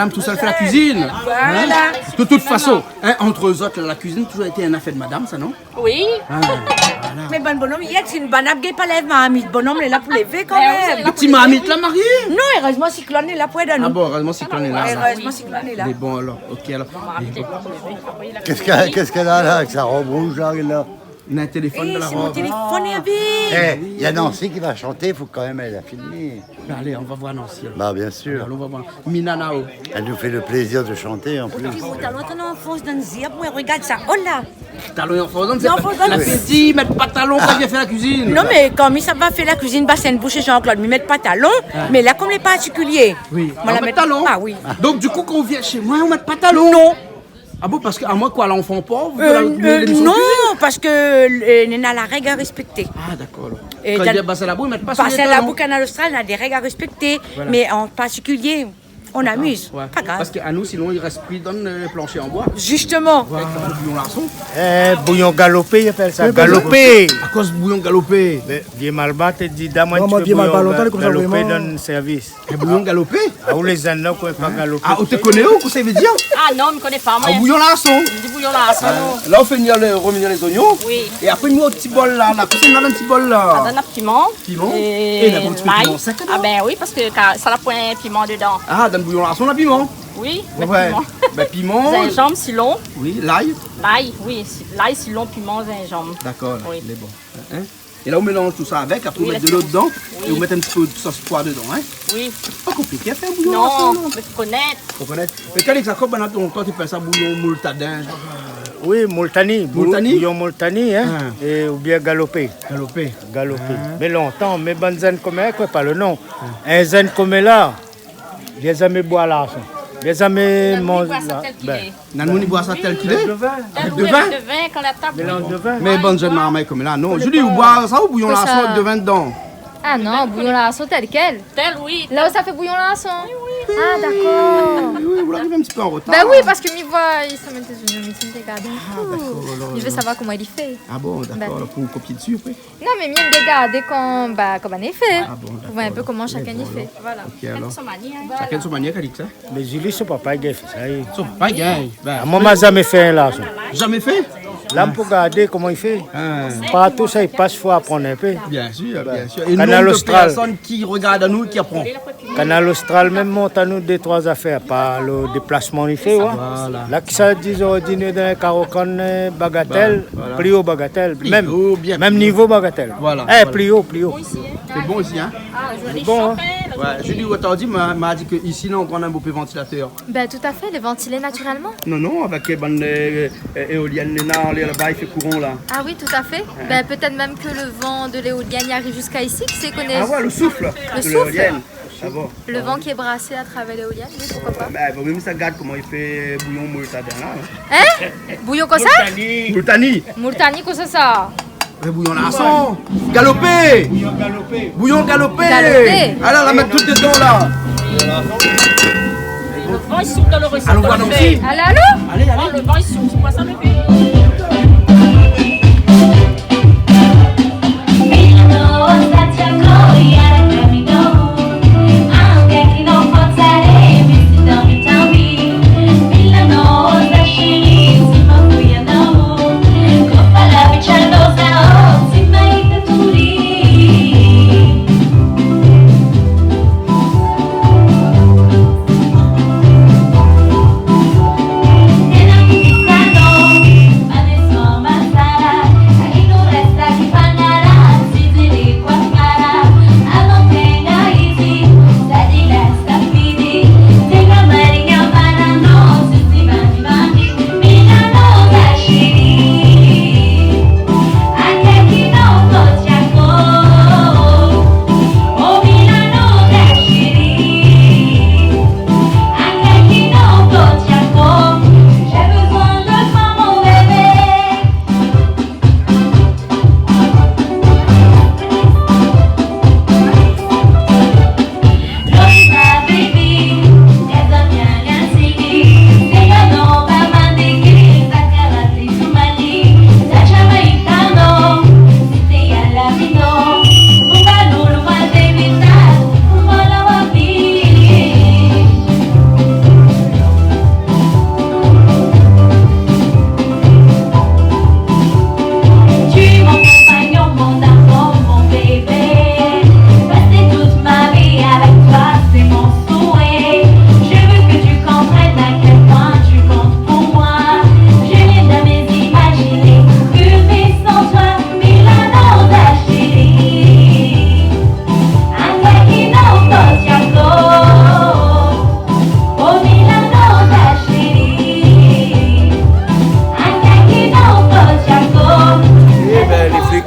Madam tousèl i fé la kuizine. Voilà. Hin ? De tout fason, hin, ant zot, la kuizine la touzour été in afèr de madam, sa, non ? Oui. Ah, voilà. Mé bann bonom, yèt, si in bann ap gingn pa lèv marmit, bonom lé la pou lévé kan mèm. Lo ti marmit la, Marie ? Non, érèzman siklone lé la pou èd anou. Ah bon, érèzman siklone lé la, sa. Érèzman siklone lé la. Mé bon, alor, OK, alor. Mé bon. Qu'est-ce qu'elle, qu'est-ce qu'elle a là, avec sa robe rouge là, là ? Na in téléfone dan la rob. Eh, c'est mon téléphone, Hervé. Eh, il y a Nancy qui va chanter, il faut quand même elle a filmé. Bah, allez, on va voir Nancy, alors. Bah, bien sûr. Allez, on va voir. Minanao. Elle nous fait le plaisir de chanter en plus. Mon talon, talon anfons dan zèrb, moin, regard sa. Oh là ! Talon anfons dan zèrb. Anfons dan zèrb. La fille dit, mèt pa talon, pa vien fé la kuizine. Non, mé kan mi sa va fé la kuizine, ba sé in boush Jean-Claude, mi mèt pa talon, mé la, kom lé partikilié. Oui. Moin la mèt talon. Ah oui. Donk, du kou, kan ou vien shé moin, ou mèt pa talon ? Non. Ah bon, parske amoin koi, la, ou fé pa, euh, non, parske, euh, néna la règ a rèspèkté. Ah, dakor, alor. Kan i vien Bassin Labou, i mèt pa talon. Bassin Labou, Kanal Austral, na dé règ a rèspèkté, mé an partikilié, on amuse. Dakor, ouais. Pa grav. Parske anou, sinon, i rès pri dan, euh, planshé an boi. Justement. Voilà. Bouyon larson. Eh, bouyon galopé, i apèl sa. Oui, galopé. Akoz bouyon galopé ? Mé vié Malbar té di, done amoin in ti pé bouyon galopé dan sèrvis. Lé konmsa, vréman. In bouyon galopé ? Ah, ou lé zèn la, ou koné pa galopé ? Ah, ou té koné, ou, kosa i vé dir ? Ah non, mi koné pa, moin. Ah, bouyon larson. Mi di bouyon larson. Ah, la, ou fé venir le, revenir les oignons. Oui. É apré, nou, ti bol la, la, kosa néna dan ti bol la ? Ah, dan piman. Piman ? É, é la, in ti pé lay. Piman sèk, non ? Ah ben oui, parske ka-, sa la poin piman dedan. Ah, dan bouyon larson, na piman. Oui, mé piman. Ben, piman. Zinzanm, silon. Oui, lay. Lay, oui, si-, lay, silon, piman, zinzanm. Dakor, la, lé bon. Hin ? É la, ou mélanz tousa avèk, apré ou mèt dolo dedan, é ou mèt in ti pé de sos poi dedan, hin ? Oui. Pa konpliké fé in bouyon larson, non ? Non, mé fo konèt. Fo konèt. É Calix, akoz banna lontan té i apèl sa bouyon moultadin ? Oui, moultani. Bou-, moultani ? Bouyon moultani, hin. Ah. É, oubien galopé. Galopé. Galopé. Ah. Mé lontan, mé bann zèn koméla i koné pa le non. Ah. In zèn koméla, Bien zamé boir larson. Bien zamé manz la. Nana moun i boir sa tèl k'il lé. Avèk devin. Avèk devin ? Devin, kan la tab. Mélanz devin. Mé bann zèn marmay koméla, non. Julie, ou boir sa ou bouyon larson avèk devin dedan ? Ah non, bouyon larson tèl kèl. Tèl, oui. La ou sa fé bouyon larson ? Oui, oui. Ah, dakor. Oui, oui, ou ariv in ti pé an rotar. Ben oui, parske mi voi, i sa mèt dé zoignon, mi di, regard. Ah, dakor, alor, mi vé savoir koman li fé. Ah bon, dakor, alor, pou kopié dsi, apré. Non, mé mi èm bien gardé kan, ba, koman i fé. Ah bon, dakor. Pou voir in pé koman shakinn i fé. Voilà. OK, alor. Shakinn son manièr, hin. Shakinn son manièr, Calix, hin. Mé Julie, son papa i gingn fé sa, oui. Son papa i gingn, ben. Ah, moin, ma zamé fé in larson. Zamé fé ? La, mi pé gardé koman i fé. Ah. Partou sa i pas, fo aprann in pé. Bien sir, bien sir. É Kanal Austral. Nonb de pèrsone ki regard anou, ki aprann. Kanal Austral mèm mont anou dé, troi zafèr, par le déplasman li fé, ouais. Voilà. La, kisa di zordi nou lé dan in karo kann, euh, bagatèl, pli o bagatèl, mèm nivo bagatèl. Voilà, voilà. Pli o, pli o. Lé bon isi, hin ? Ah, joli shofèr, la. Ouais, Julie, ou la di, ma, ma di ke isi, la, ou néna in bonpé vantilatèr. Ben, tout à fait, lé vantilé natirèlman. Non, non, avèk, euh, bann, euh, euh, éolièn, lé na, lé laba, i fé kouran, la. Ah oui, tout à fait. Ouais. Ben, pétèt mèm ke le van de léolièn i ariv ziska isi, kisa i koné. Ah ouais, le souf de léolièn. Le souf. Ah bon. Le van ki lé brasé a travèr léolièn, oui, poukoi pa. Ben, vo mié mi sa gard koman i fé bouyon moultadin la, hin. Hin ? Bouyon kosa ? Moultani. Moultani, kosa sa ? Mé bouyon larson. Galopé. Bouyon galopé. Bouyon galopé. Galopé. Alé, la mèt tout dedan, la. Le van i souf dan le resor. Alon voir Nancy. Alé, alon. Alé, alé. Oh, le van i souf, sé koi sa, bébé ?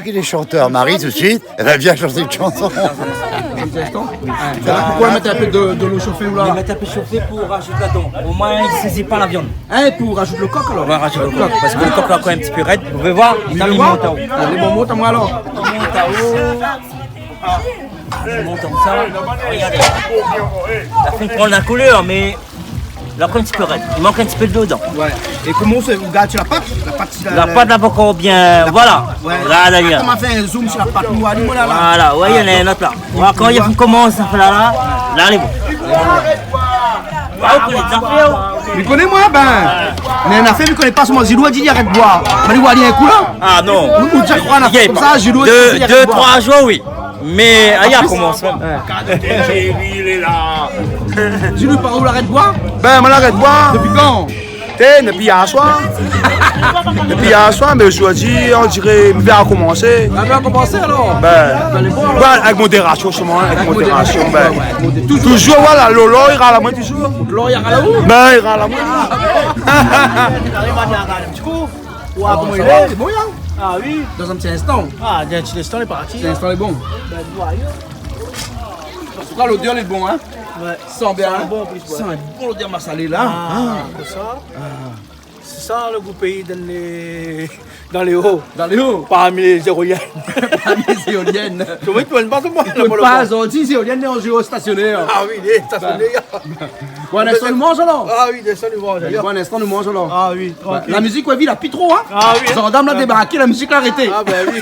Vu qu'il est chanteur, Marie, tout de suite, elle va bien chanter une chanson. Dans un instant. Voilà. Pourquoi mettre un peu de, de l'eau chauffée ou là ? Mèt in pé shofé pou razout ladan. Omoin, i sézi pa la viann. Hein, pou razout le kok alor ? Nou va razout le kok, parske le kok la ankor in ti pé rèd. Ou vé voir, li mont anlèr. Alé, bon, mont amoin alor. Li mont anlèr. Ah, li mont konmsa. Regard. La fine pran la koulèr, mé la ankor in ti pé rèd. I mank in ti pé dolo dedan. Ouais. É koman sé, ou gard la pat ? La pat, la, la pat la pankor bien, voilà. Ouais. La, la, la. Koman fé in zoom si la pat noir, li, voilà, la. Voilà, ouais, néna in not la. Voilà, kan li komans a fé la, la, la, lé bon. Ah, ou koné zafèr, ou. Mi koné, moin, bin. Mé in nafèr mi koné pa, solman Zilou la di li arèt boir. Mé li, ou la di in kou la. Ah non. Ou, ou té kroi in nafèr konmsa, Zilou la di li arèt boir. Dé, dé, troi zour, oui. Mé, ah, li la komans mèm. Ouais. Zilou, par ou, ou la arèt boir ? Bin, moin la arèt boir. Dopi kan ? Té, dopi yèr soir. Dopi yèr soir, mé zordi, on diré, mi va rokomansé. Ah, mi va rokomansé alor ? Bin, avèk modérasion, solman, avèk modérasion, bin. Avèk modérasion, ouais, ouais. Toujour, voilà, lolo, i ral amoin toujour. Lolo, i ral aou ? Bin, i ral amoin. Ou la gard in ti kou. Ou la gard koman i lé. Sa va, lé bon, hein ? Ah oui. Dann in ti instan. Ah, dann in ti instan, lé parti. Ti instan, lé bon. Bin, voyons. An tou ka, lodèr lé bon, hein ? Ouais. San bien, hein ? San bon, an plis, ouais. San bon, lodèr masalé la. Ah, konmsa. Ah. Sé sa, le gou péi dann lé, dann lé o. Dann lé o. Parmi lé zéolièn. Parmi lé zéolièn. Ou oi, i tourn pa, koman ? I tourn pa, zordi, zéolièn lé an zéostasionèr. Ah oui, lé stasionèr. Bon, in instan, nou manz alor. Ah oui, in instan, nou manz alor. Bon, in instan, nou manz alor. Ah oui, trankil. La mizik, ouais, vi la pi tro, hein. Ah oui. Zandam la débarké, la mizik la arété. Ah bin oui.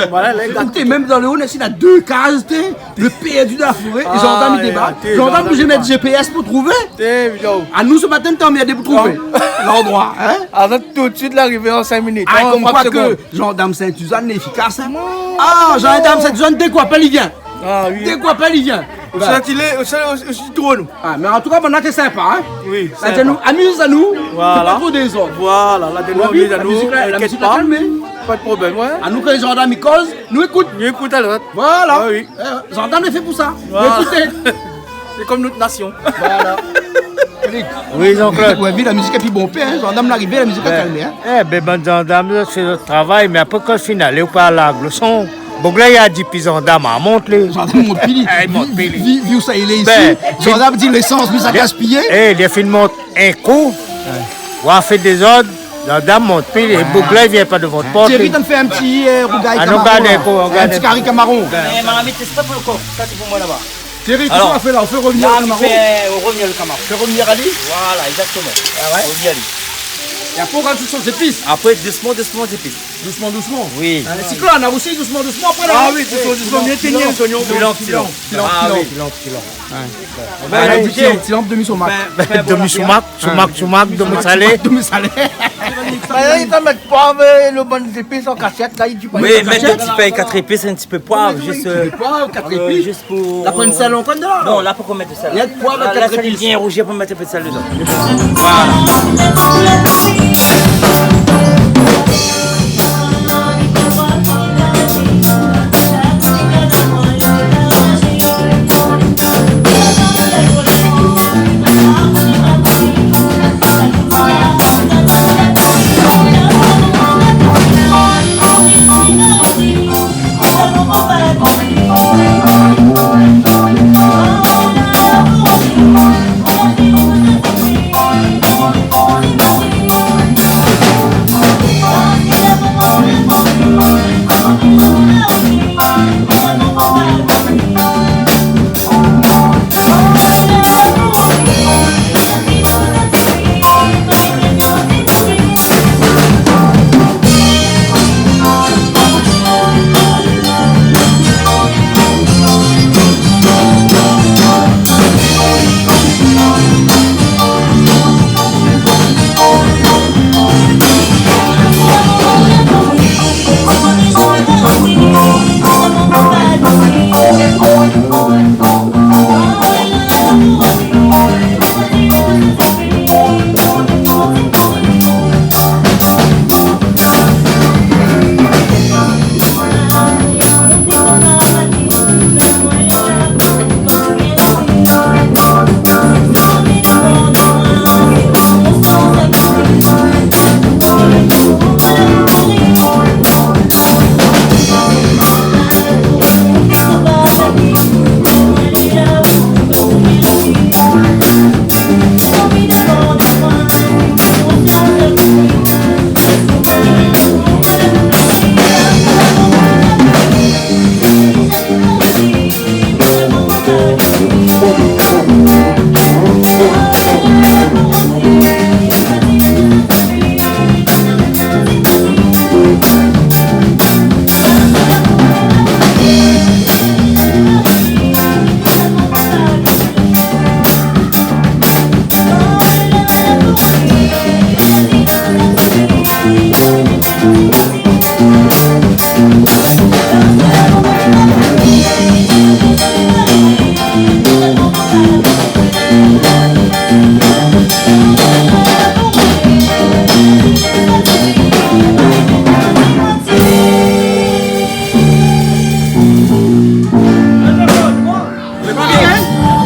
Voilà, la, ékout, mèm dann lé o, néna dé kaz, té, le pèrdi dan la foré, é zandam i débark. Ah, té, zandam, zandam i débark. Zandam, ou mèt G P S pou trouvé. Té, yo. Anou, se matin, té anmèrdé pou trouvé landroi, hein ? Azot tout suit la arivé an sink minit. Ah, an trant konmkoi ke zandam Sint-Sizane lé éfikas, hein ? Ah, zandam Sint-Sizane, dé k'ou apèl, li vien. Ah oui. Dé k'ou apèl, li vien. Ou sa ti lé, ou sa, ou, ou sa ti trouv anou. Ah, mé an tou ka, banna té sinpa, hein ? Oui, sinpa. La di anou, amiz anou, fé pa tro dézord. Voilà, la di anou, amiz anou, la mizik la, la mizik la kalmé. Inkièt pa. Pa de problèm, ouais. Anou, kan lé zandam i koz, nou ékout. Nou ékout alor. Voilà. Ah oui. Euh, zandam lé fé pou sa. Voilà. Ékout. Sé konm nout nasion. Voilà. Félix. Oui, Jean-Claude. Ouais, vi la mizik épi bonpé, hein. Zandam la arivé, la mizik la kalmé, hein. Eh bin, bann zandam la, sé zot travay, mé apré, kan final, ou parl la glo son. Boug la, li la di pi zandam, ah, mont li. Zandam i mont pi li. Ah, li mont pi li. Vi, vi, vi ousa i lé isi. Bin, zandam i di lésans, mi sa gaspiyé. Eh, li la fine mont in kou. Ouais. Ou la fé dézord, zandam i mont pi li. Ouais. Boug la, li vien pa dovan out port. Thierry, tann fé in ti, euh, rougay kamaron, la. Ah, nou gard in kou, nou gard in ti kari kamaron. Bin. Eh, marmit, sé pa pou le kok. Sa, sé pou moin laba. Thierry, kosa ou fé la ? Ou fé revenir le kamaron ? Alor, la, mi fé revenir le kamaron. Fé revenir ali ? Voilà, exactement. Ah ouais ? Revenir ali. É apré, ou rajout son zépis. Apré, dousman, dousman, zépis. Dousman, dousman. Oui. Hein, Cyclone, la osi, dousman, dousman, apré, la. Ah oui, dousman, dousman. Bien tenir, zoignon. Filan, filan. Filan, filan, filan. Bin, la, demi somak. Demi somak, somak, somak, demi salé. Demi salé. Bin, la, li la mèt poiv, lo bann zépis an kasièt, la, li di pa. Oui, mèt in ti pé kat zépis, in ti pé poiv, zis, euh, zis pou... La pwin sèl ankor dedan ? Non, la pankor mèt sèl. Rienk poiv avèk kat zépis. La, la, sa li vien rouzi pou mèt in pé sèl dedan. Voilà.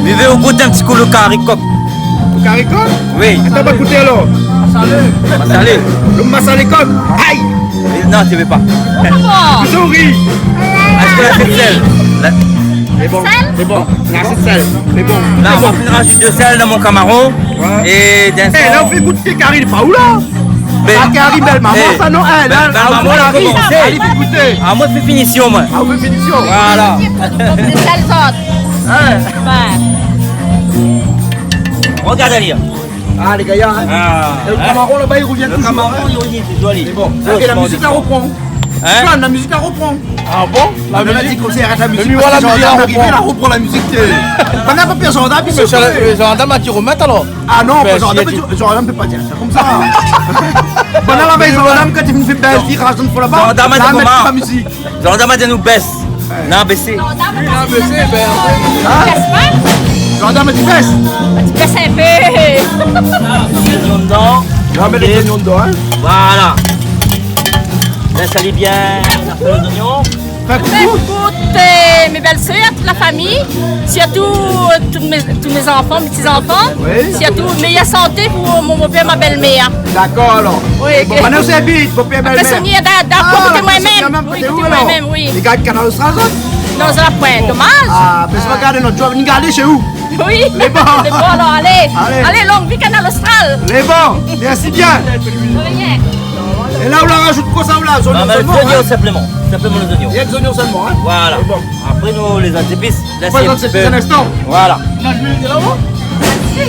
Mi vé ou gout in ti kou lo kari kok. Lo kari kok ? Oui. Atann, va gouté alor. Masalé. Lo masalé kok. Ay ! Non, mi vé pa. Koman ? Zori. Èske la sé sèl ? La... Lé bon, lé bon. La sé sèl. Lé bon. La, mi sa rajout de sèl dan mon kamaron. Ouais. É dan... É, la, ou fé gout kari, pa ou la ? Bin, pa kari bèl momon, é, sa, non, é, bin, la, bin, la, momon, la, la komansé. Alé, fé gouté. Ah, moin, mi fé finision, moin. Ah, ou fé finision. Voilà. Sé sèl zot. Hein ? Ouais. Regard ali. Ah, lé gayar, hein ? Ah, hein ? É lo kamaron laba, li rovien toujour, hein ? Lo kamaron, li rovien toujour, li. Mé bon, OK, la mizik la ropran. Hein ? Fran, la mizik la ropran. Ah bon ? La mizik ? Konmsa, arèt la mizik, parske la mizik la ropran. Mé voilà, la mizik la ropran. Banna pa pèr, zandam, pi... Mé sé, mé zandam la di romèt alor. Ah non, zandam, zandam i pé pa dir sa konmsa. Banna la vèy, zandam, kan i fé bèz, i razout fo laba. Zandam la mèt pa mizik. Zandam la di nou bès. Non, bésé. Zandam la di bès. Hein ? Zandam la di bès. Bès in pé. Zoignon dedan. Non, mé lé zoignon dedan, hein. Voilà. Lès ali bien, la fé lé zoignon. Fé koukou. Fé koukou, euh, mé bèl sèr, tout la fami, sirtou, euh, tout mé, tout mé zanfan, mé ti zanfan. Oui. Sirtou, méyèr santé pou mon bopèr, ma bèlmèr. Dakor, alor. Oui. Bon, banna osi i abit, bopèr, bèlmèr. Apré, Sonia, da, da, koté moin mèm. Ah, Sonia mèm, koté ou, alor ? Oui, koté moin mèm, oui. Li gard Kanal Austral, zot ? Non, sa la pwin, domaz. Ah, bin, sa va gard nout vlog, ni gard shé ou. Oui. Lé bon. Lé bon, alor, alé. Alé. Alé, long vi Kanal Austral. Lé bon. Mèrsi bien. De rien. É la, ou la rajout kosa, ou la, zoignon sèlman, hein ? Non, mé zoignon sèlman. Sèlman lé zoignon. Rienk zoignon sèlman, hein ? Voilà. Lé bon. Apré, nou, lé zot zépis, lès in ti pé. Apré, lé zot zépis, in instan. Voilà. Non, luil lé la-o ? Mé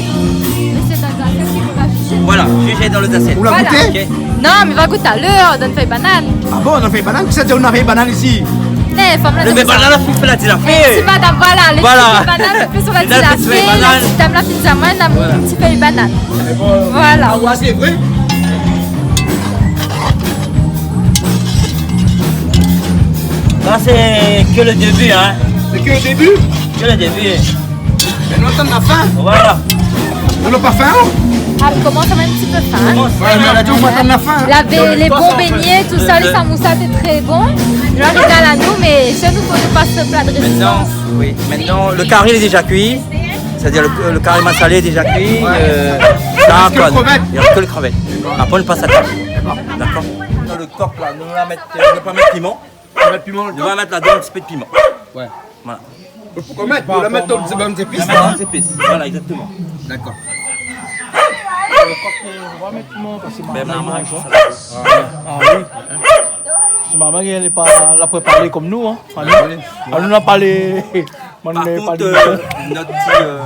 sé dan la zafèr ki fo rajouté. Voilà, jijé dan lo zasièt. Ou la gouté ? Voilà. Ok. Non, mé va gout talèr, dan fèy banane. Ah bon, dan fèy banane ? Kisa la di ou na fèy banane isi ? Lé fanm la, lé banane la fé la di la fé. Sé madam, voilà, lé ti banane la fé la di la fé, la ti dam la fine zamay, na ti fèy banane. Voilà. Ah ouais, sé vré ? Là, c'est que le début, hein. C'est que le début ? Que le début. Mé nou atann la fin. Voilà. Ou la pa fin, hein ? Ah, mé koman sa va in ti pé fin, hein ? Ouais, mé la di ou atann la fin. Lavé lé bon bégné, tout sa, lé samousa, té tré bon. La régal anou, mé sé nou, fo nou pas pla de résistans. Maintenant, oui. Maintenant, le carré, il est déjà cuit. C'est-à-dire le, le carré massalé est déjà cuit. Ouais. Euh, ça, quoi. Il reste que le crevette. Il reste que le crevette. Après, on passe à table. D'accord. Lo kok la, nou la mèt, euh, nou la pa mèt piman. Ou va mèt piman dan lo kok ? Nou va mèt ladan in ti pé de piman. Ouais. Voilà. Mé poukosa mèt, ou la mèt dan bann zépis, la ? Bann zépis. Voilà, exactement. D'accord. Lo kok, euh, ou va mèt piman, parske sé marmay, hein. Ah oui. Sé marmay, lé pa la préparé konm nou, hein. Ah oui. Anou, nou la pa lé Par contre, euh, notre petit, euh,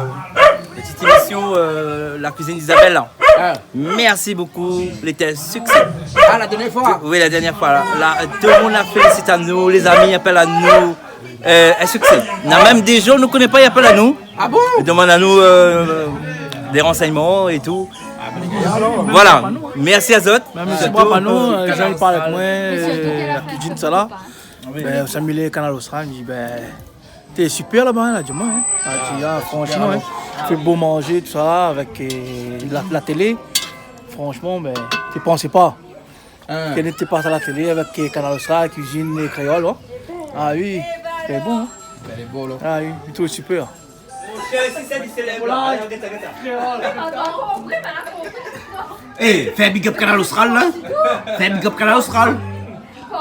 petite émission, euh, la cuisine d'Isabelle, là. Ah. Merci beaucoup, lété in succès. Ah, la dernière fois ? Oui, la dernière fois, là. Là, euh, tout le monde a félicité anou, les amis appellent anou. Euh, un succès. Na mèm dé jan nou koné pa, i apèl anou. Ah bon ? I demann anou, euh, des renseignements et tout. Voilà. Merci à zot. Mé mèsi pou anou, euh, Canal Austral. Jan i parl avèk moin, euh, la kuizine, sa la. Bin, sa mi lé Canal Austral, mi di, bin, Té super laba, hein, la di amoin, hein. Ah, la di, ah, super, franchement, alors. Hein, fé bon manzé, tout sa, avèk, euh, la, la télé. Franchement, mé té pansé pa. Hein. Ke nou té pas a la télé avèk, euh, Canal Austral, Cuisine Créole, hein. Ah oui, lé bon, hein. Lé bon, la. Ah oui, mi trouv super. Eh, fé big up Canal Austral, la. Fé big up Canal Austral.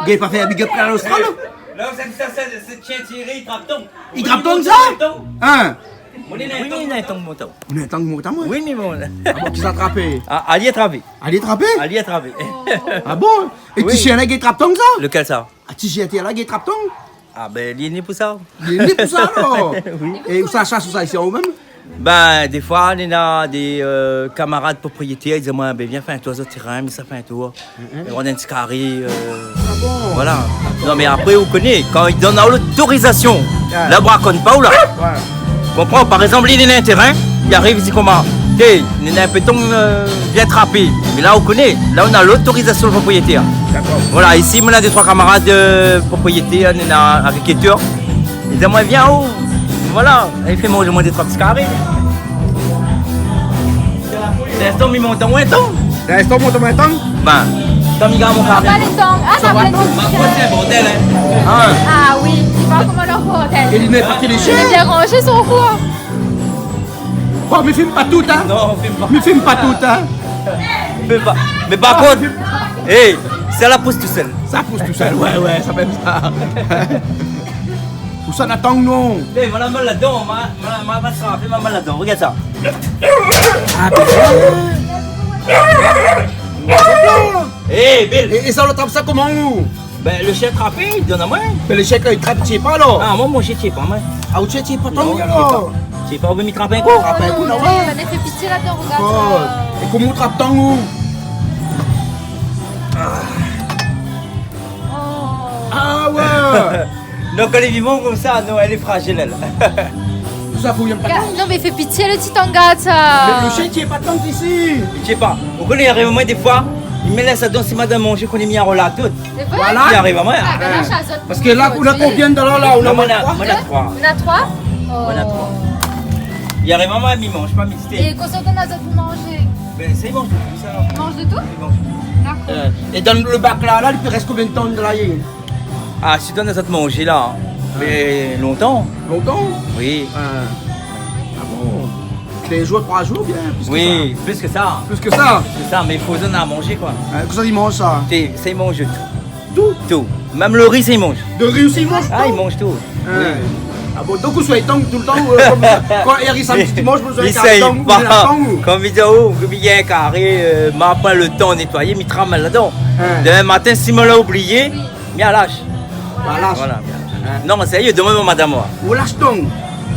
Gingn pa fé big up Canal Austral, la. La, sa, sa, sa, sé tien Thierry, i trap tong. I trap tong, sa ? Hein ? Oui, mi néna in tong, mon tong. Ou néna in tong, mon tong, ouais ? Oui, mi mon. Ah bon, kisa la trapé ? Ah, ali la trapé. Ali la trapé ? Ali la trapé. Ah bon ? É ti shien la, i trap tong, sa ? Lekel, sa ? Ah, ti shien la, i trap tong ? Ah, bin, li lé ni pou sa. Li lé ni pou sa, alor ? Oui. É ou sa shas, ou sa isi, ou mèm ? Bin, défoi, néna dé, euh, kamarad propriétèr, i di amoin, bin, vien fé in tour su lo térin, mi sa fé in tour. Mhm. É nou néna in ti karé, euh, voilà. Ah bon ? Non, mé apré, ou koné, kan i donn aou lotorizasion, la, ou rakonn pa ou la. Ouais. Konpran, par égzanp, li néna in térin, li ariv, li di koman, té, néna in pétong, euh, vien trapé. Mé la, ou koné, la, ou néna lotorizasion lo propriétèr. D'accord. Voilà, isi, moin néna dé, troi kamarad, euh, propriétèr, néna agrikiltèr. I di amoin, vien, ou. Voilà, i fé manz amoin dé, troi ti karé. Sé linstan mi mont amoin in tong. Sé linstan mi mont amoin in tong ? Bin, kan mi gingn mon karé. Ah, pa lé tong. Ah, sa va, tong. Ma foi, sé in bordèl, hein. Ah. Ah oui, i voi koman lo bordèl. É li néna pa ki lé shien. Li lé ranzé son koin. Bon, mi film pa tout, hein. Non, mi film pa. Mi film pa tout, hein. Mi film pa. Mé par kont, eh, sa la pous tousèl. Sa pous tousèl, ouais, ouais, sa mèm sa. Ousa na tong, non ? Eh, ma la mal ladan, ma, ma, ma, ma sa fé ma mal ladan. Regard sa. Ah, bin. Eh, Bill. É, é sa, ou la trap sa koman, ou ? Bin, lo shien trapé, li donn amoin. Mé lo shien, kan li trap, i tié pa, alor ? Ah, moin, mon shien i tié pa, moin. Ah, ou tié, tié pa tong, alor ? Non, i tié pa. I tié pa, ou vé mi trap in kou ? Trap in kou, non, ouais. Sa la fé pitié ladan, regard sa. Oh. É koman ou trap tong, ou ? Ah ouais. Non, kan lé vivan konmsa, non, lé frazil, èl. Sa fo bien pa tong. Non, mé fé pitié, lo ti tong, sa. Mé lo shien i tié pa tong isi. I tié pa. Ou koné, i ariv amoin défoi, i mèt sa dan sima dan manzé, koné mi anroul tout. Sé vré ? Voilà. I ariv amoin. Ah, bin, la, sa zot. Parske la, ou na konbien dan la, la, ou na... Non, moin na, moin na troi. Ou na troi ? Moin na troi. I ariv amoin, mi manz pa, mi té. É kosa ou donn azot pou manzé ? Bin, sa i manz tout, sa. I manz de tout ? I manz tout. D'accord. Euh, é dan lo bak la, la, i rès konbien d'tan dan la ? Ah, si ou donn azot manzé la, mé lontan. Lontan ? Oui. Ah. Ah bon ? Dé zour, troi zour, bien, plis ke sa. Oui, plis ke sa. Plis ke sa. Plis ke sa, mé i fo donn a manzé, koi. Hein, kosa i manz, sa ? Té, sa i manz tout. Tout ? Tout. Mèm lo ri, sa i manz. Lo ri osi, i manz tout ? Ah, i manz tout. Hein. Oui. Ah bon, donk ou soi i tong toultan, euh, konm, kan i ariv samdi, dimanz, ou soi i tong, ou la tong, ou ? Konm mi di aou, konm néna in karé, euh, ma pran lo tan nétoiyé, mi tram ladan. Hein. Domin matin, si moin la oublié, mi alash. Ou alash. Voilà. Hein. Non, sérieux, domann mon madam, moin. Ou lash tong.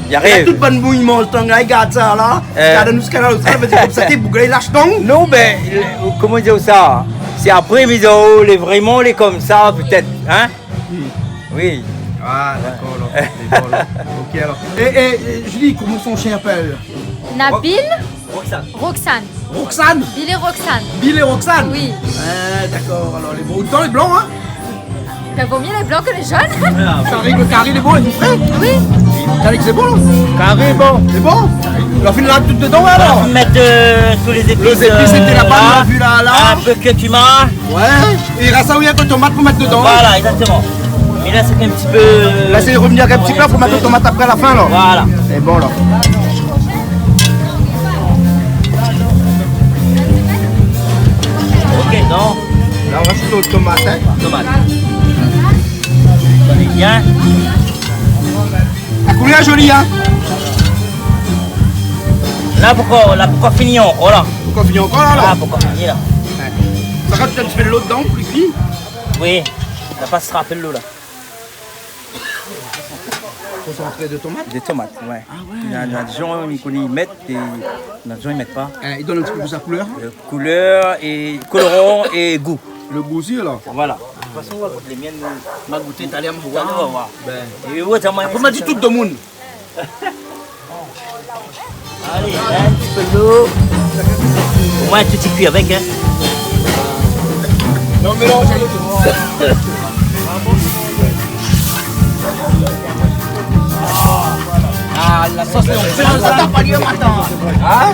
I ariv. Tout bann moun i manz tang la, i gard sa la. Euh. I gard anou Kanal Austral, i vé dir konmsa, té boug la i lash tang. Non, bin, le, koman dir sa ? Sé apré, mi di, oh, lé vréman, lé konmsa, pétèt, hein ? Hmm. Oui. Ah, dakor, alor. Lé bon, alor. Ok, alor. É, é, é, Julie, koman son shien i apèl ? Nabil. Roxane. Roxane. Roxane ? Bill et Roxane. Bill et Roxane ? Oui. Ah, dakor. Alor, lé bon. Otan lé blan, hein ? Bin, vo myé lé blan ke lé jone. Kari, lo kari lé bon, lé fré ? Oui. Kari lé bon. Kari lé bon. Lé bon ? Ou la fine lav tout dedan, alor ? Mèt, euh, tout lé zépis, lé zépis, euh, sété laba, la, nou la vi la, la. In pé kurkuma. Ouais. É i rès sa, oui, in pé tomat pou mèt dedan. Voilà, exactement. É la, sé in ti pé, euh, la, sé revnir in ti pé pou mèt lo tomat apré, a la fin, la. Voilà. Lé bon, la. Ok, non. La, nou va azout lo tomat, hein. Tomat. Bien. La koulèr lé zoli, hein. La, pankor, la, pankor fini ankor, la. Pankor fini ankor, la, la. La, pankor fini, la. Ouais. Sa i razout in ti pé dolo dedan pou li kui. Oui, la pa trap dolo, la. Konsantré de tomat ? De tomat, ouais. Ah ouais. Néna, néna dé jan i koné, i mèt, é néna dé jan i mèt pa. Hein, i donn in ti pé plis la koulèr. Euh, koulèr é koloran é gou. Lo gou osi, alor. Voilà. De tout fason, nou va gout lé myèn, nou. Ma gouté talèr, ma voir. Talèr, ma voir. Bin. É ouais, apré, ma di tout domoun. Alé, in ti pé dolo. Omwin, tout i kui avèk, hein. Non, mélanz. Ah, la sos lé bon. La mi tap ali matin. Hein ?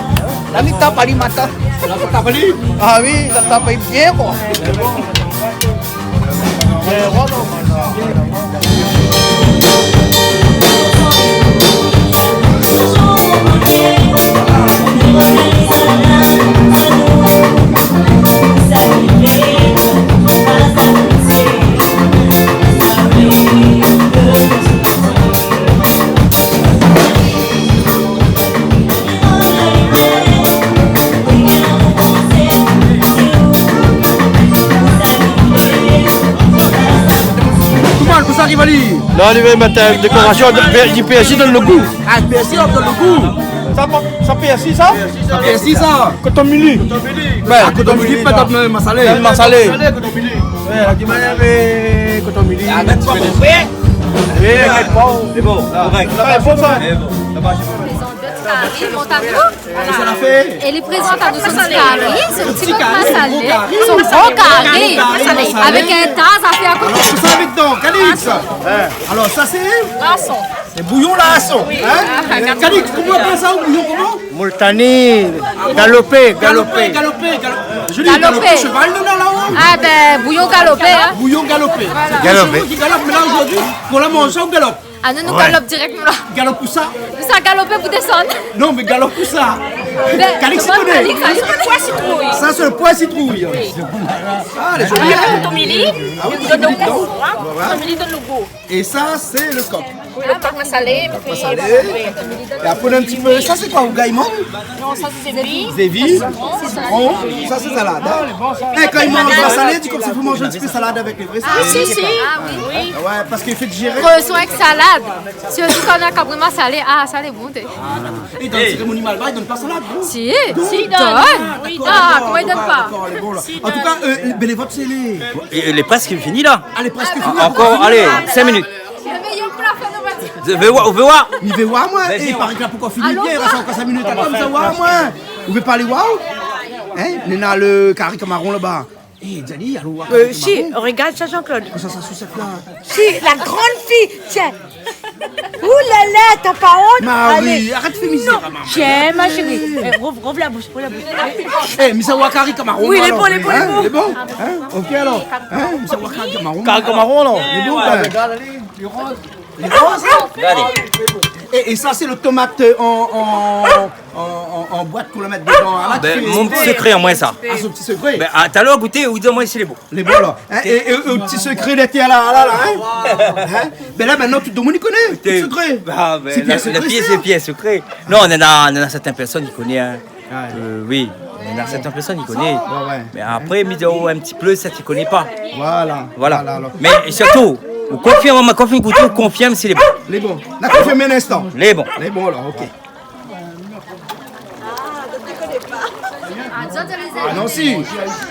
La mi tap ali matin. La mi tap ali ? Ah oui, la tap ali bien, koi. Koman, kosa i ariv ali ? La, li vé mèt, euh, dékorasion de pèr-, di pèrsi dan lo gou. Ah, pèrsi dan lo gou. Sa pa, sa pèrsi, sa ? Sa pèrsi, sa. Koton mili. Bin, ah, koton mili, pa dan masalé. Dan masalé. Koton mili. Ouais, la di, mé koton mili. Ah, mèt pa, mon frèr. Oui, mèt pa. Lé bon, korèk. Lé bon, sa. Lé bon. Prézant nout kari, mont anou. Voilà. Kosa la fé ? É li prézant anou son ti kari, son ti kari, masalé, son gro kari, avèk in ta zafèr a koté. Alor, kosa i mèt dedan, Calix ? Alor, sa sé ? Lason. Sé bouyon lason, hein ? Oui. Calix, koman i apèl sa, bouyon koman ? Multani, galopé, galopé. Galopé, galopé, galopé. Julie, galopé. Galopé sheval, non, la, la, la. Ah bin, bouyon galopé, hein. Bouyon galopé. Voilà. Galopé. Sé sheval ki galop, mé la, zordi, pou la manzé, ou galop. Ah, nou, nou galop dirèk, nou, la. Galop ousa ? Nou sa galopé pou désann. Non, mé galop ousa ? Bin, Calix i koné. Calix, sa, li koné. Poi sitrouy. Sa, sé lo poi sitrouy. Oui. Ah, lé zoli, hein ? Koton mili, ah oui, donn lo gou, hein. Voilà. Koton mili donn lo gou. É sa, sé lo kok. Oui, lo kok masalé, kok masalé. É apré, in ti pé, sa, sé koi, rougay mann ? Non, sa, sé zévi. Zévi, sitron, sa, sé salad, hein ? Eh, kan i manz masalé, i di konmsa i fo manz in ti pé salad avèk lé vré. Ah, si, si. Ah, oui. Ah ouais, parske i fé digéré. Kreson avèk salad. Sirtou kan na kabri masalé, ah, sa lé bon, té. É dan sérémoni malbar, i donn pa salad, non ? Si, si, i donn. Ah, koman i donn pa ? Dakor, dakor, lé bon, la. Si, i donn. An tou ka, euh, bin, lé vot, sé lé... É, lé prèsk fini, la. Ah, lé prèsk fini. Ankor, alé, sink minit. Lé méyèr pou la fin, nou va dir. Ou vé oir, ou vé oir. Mi vé oir, mwin. Vas-y, é, i paré ke la pankor fini, i rès ankor sink minit. Atann, mi sa oir, mwin. Ou vé pa alé oir ? Hein ? Néna lo kari kamaron laba. Eh, Djali, alon oir kari kamaron. Euh, si, regard sa, Jean-Claude. Kosa sa, sou sèt la ? Si, la grande fille, tiens. Ouh là là, t'as pas honte ? Marie, arrête de féminiser, maman. Tiens, ma chérie. Eh, rouvre, rouvre la bouche, rouvre la bouche. Eh, mi sa oir kari kamaron, alor. Oui, lé bon, lé bon, lé bon. Hein, lé bon ? Hein ? Ok, alor. Hein, mi sa oir kari kamaron. Kari kamaron, alor. Lé bon, bin. Lé roz, hein ? Regardez. É, é sa, sé lo tomat, euh, an, an, an, an, an boit k'ou la mèt dedan, la. Bin, mon ti sekré amwin, sa. Ah, son ti sekré. Bin, a, talèr, gouté, ou di amwin si lé bon. Lé bon, la. Hein, é, é, é, lo ti sekré, lé tèr la, la, la, hein ? Hein ? Bin la, mintnan, tout domoun i koné. Ti sekré. Ah, bin, sé la, pièr sekré, la pièr, sa. Sé pièr sekré. Non, néna, néna sèrtin pèrsone i koné, hein. Ah, oui. Euh, oui, néna sèrtin pèrsone i koné. Ouais, ouais. Mé apré, mi di, oh, in ti pé, sa, i koné pa. Voilà. Voilà. Voilà, alor. Mé sirtou, Ou konfirm, ma konfirm, ékout, ou konfirm si lé bon. Lé bon. Na konfirm in instan. Lé bon. Lé bon, alor, OK. Ah non, si.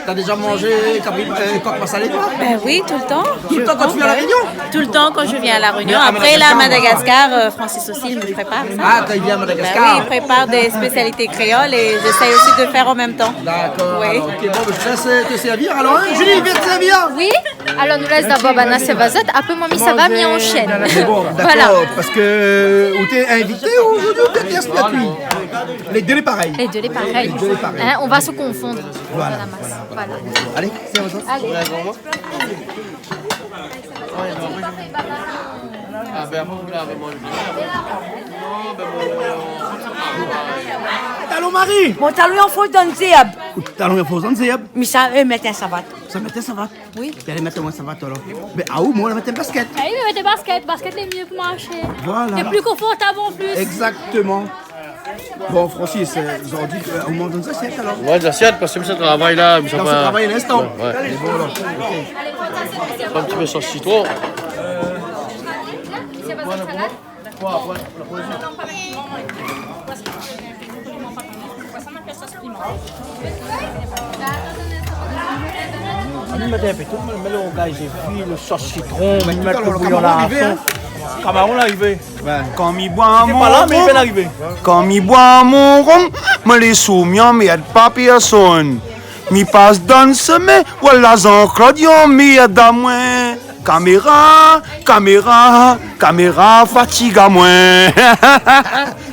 T'as déjà mangé cabri, euh, coq masalé, toi ? Ben oui, tout le temps. Tout le temps quand tu viens à La Réunion ? Tout le temps quand je viens à La Réunion. Mais à Madagascar, euh, Francis aussi, il me prépare ça. Ah, quand il vient à Madagascar. Ben oui, il prépare des spécialités créoles et j'essaye aussi de faire en même temps. D'accord, oui. Alors, OK, bon, ben, je te laisse, euh, te servir, alors, hein. Julie, viens te servir. Oui. Alor, nou lès dabor banna sèrv azot, apré, moin, mi sava, mi anshèn. Bon, d'accord, parce que, euh, ou t'es invité aujourd'hui ou t'es spécialiste ? Les deux, les pareils. Les deux, les pareils. Les deux, les pareils. Hein, on va se confondre. Voilà, voilà. Allez, sèrv azot. Allez. Talon, Marie. Mon talon i anfous dan zèrb. Talon i anfous dan zèrb. Mi sa, euh, mèt in savat. Sa mèt in savat. Oui. Té alé mèt amoin savat, alor. Mé aou, moin, la mèt in basket. Ah oui, mé mèt in basket. Basket lé myé pou marshé. Voilà. Lé pli konfortab an plis. Exactement. Bon, Francis, euh, zordi, euh, ou manz dan zasièt, alor ? Ouais, zasièt, parske mi sa travay la, mi sa pa... Ou sa travay linstan. Ouais, ouais. Lé bon, alor. OK. In ti pé sos sitron. Ah, mi mèt in pé tout, mi mèt lo rogay zéfi, lo sos sitron, mi mèt lo bouyon larson. Kamaron la arivé, hein ? Kamaron la arivé. Ouais. Kan mi boi mon rom, kan mi boi mon rom, moin lé sourmian, mi èd pa pèrsone. Mi pas dan shomin, voilà Jean-Claude, yo, mi èd amoin. Kaméra, kaméra, kaméra, fatig amoin.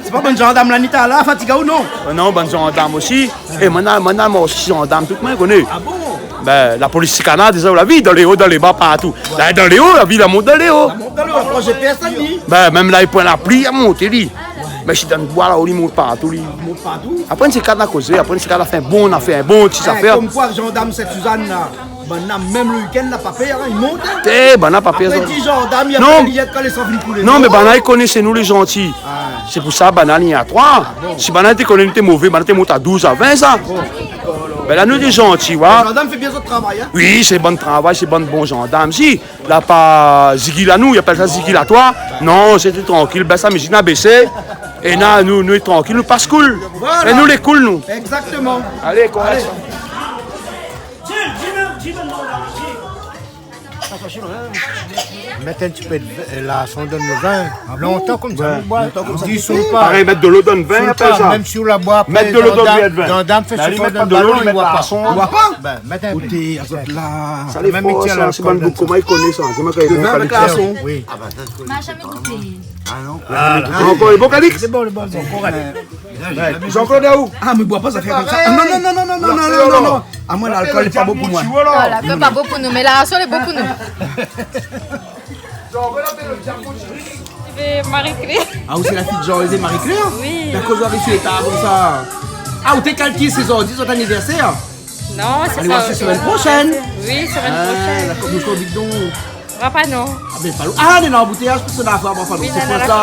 Sé pa bann zandam la ni ta la, fatig aou, non ? Euh, non, bann zandam osi. É moin na, moin na, moin osi zandam, tout moun i koné. Ah bon ? Ben, la polis i kana déza, ou la vi, dan lé o, dan lé ba, partou. La, dan lé o, la vi la mont dan lé o. La mont dan lé o, apré G P S la ni. Ben, mèm la, i pran la pli, la mont, li. Mé si dan boi la, ou li mont partou, li. Mont partou. Apré, sé kat la kozé, apré, sé kat la fé bon, na fé bon ti zafèr. Kom koi, zandam Sint-Sizane la. Banna, mèm lo week-end, la pa pèr, hein, i mont, hein. Eh, banna pa pèr, zot. Apré, di zandam, i... Non. Apré, li yèt kan lé san vin koulé. Non, mé banna i koné sé nou lé zanti. Ah. Sé pou sa, banna li a troi. Ah bon. Si banna té koné nou té mové, banna té mont a douz, a vin, sa. Bon. Ben la, nou lé zanti, wa. Zandam fé bien zot travay, hein. Oui, sé bon travay, sé bon, bon zandam, si. La pa zigil anou, i apèl sa zigil a toi. Non, sété trankil, ben sa, mizik na bésé. É na, nou, nou lé trankil, nou pas koul. Voilà. É nou lé koul, nou. Exactement. Alé, kouraj. Alé. Mèt in ti pé de vin, la, san donn lo vin. Ah bon ? Lontan konmsa, ouais. Lontan konmsa. Di son pa. Parèy, mèt dolo, donn vin, son apèl pa, sa. Mèm si ou la boi apré, mèt dolo, donn vin. Zandam, zandam fé... Mé sipor ali mèt pa dolo, li mèt pa son. Ou oi pa ? Ben, mèt in pé. Oté, azot la. Sa lé for, sa, sé bann boug, koman i koné sa ? Di amoin, kan i boi pa, li mèt pa son. Oui. Ma zamé gouté. Ah non. Voilà. Ankor in bon Calix ? Lé bon, lé bon, lé bon, korèk. Ouais. Jean-Claude, aou ? Ah, mé boi pa zafèr konmsa. Ah, non, non, non. Ah, moin, lalkol lé pa bon pou moin. Non, lalkol pa bon pou nou, mé la rasion lé bon pou nou. Marie-Claire. Ah, ou sé la fiy de Jean-José, Marie-Claire ? Oui. Dakor, zot ariv si léta konmsa. Ah, ou té kalkil sé zordi zot anivèrsèr ? Non, sé sa. Alé oir sa, semaine prochaine. Oui, semaine prochaine. Ah, dakor, nou sort bidon. Papa, non. Ah, ben, pa lo-, ah, lé dan lanboutéyaz, pèrsone la fé, papa, non. Oui, sé pou sa.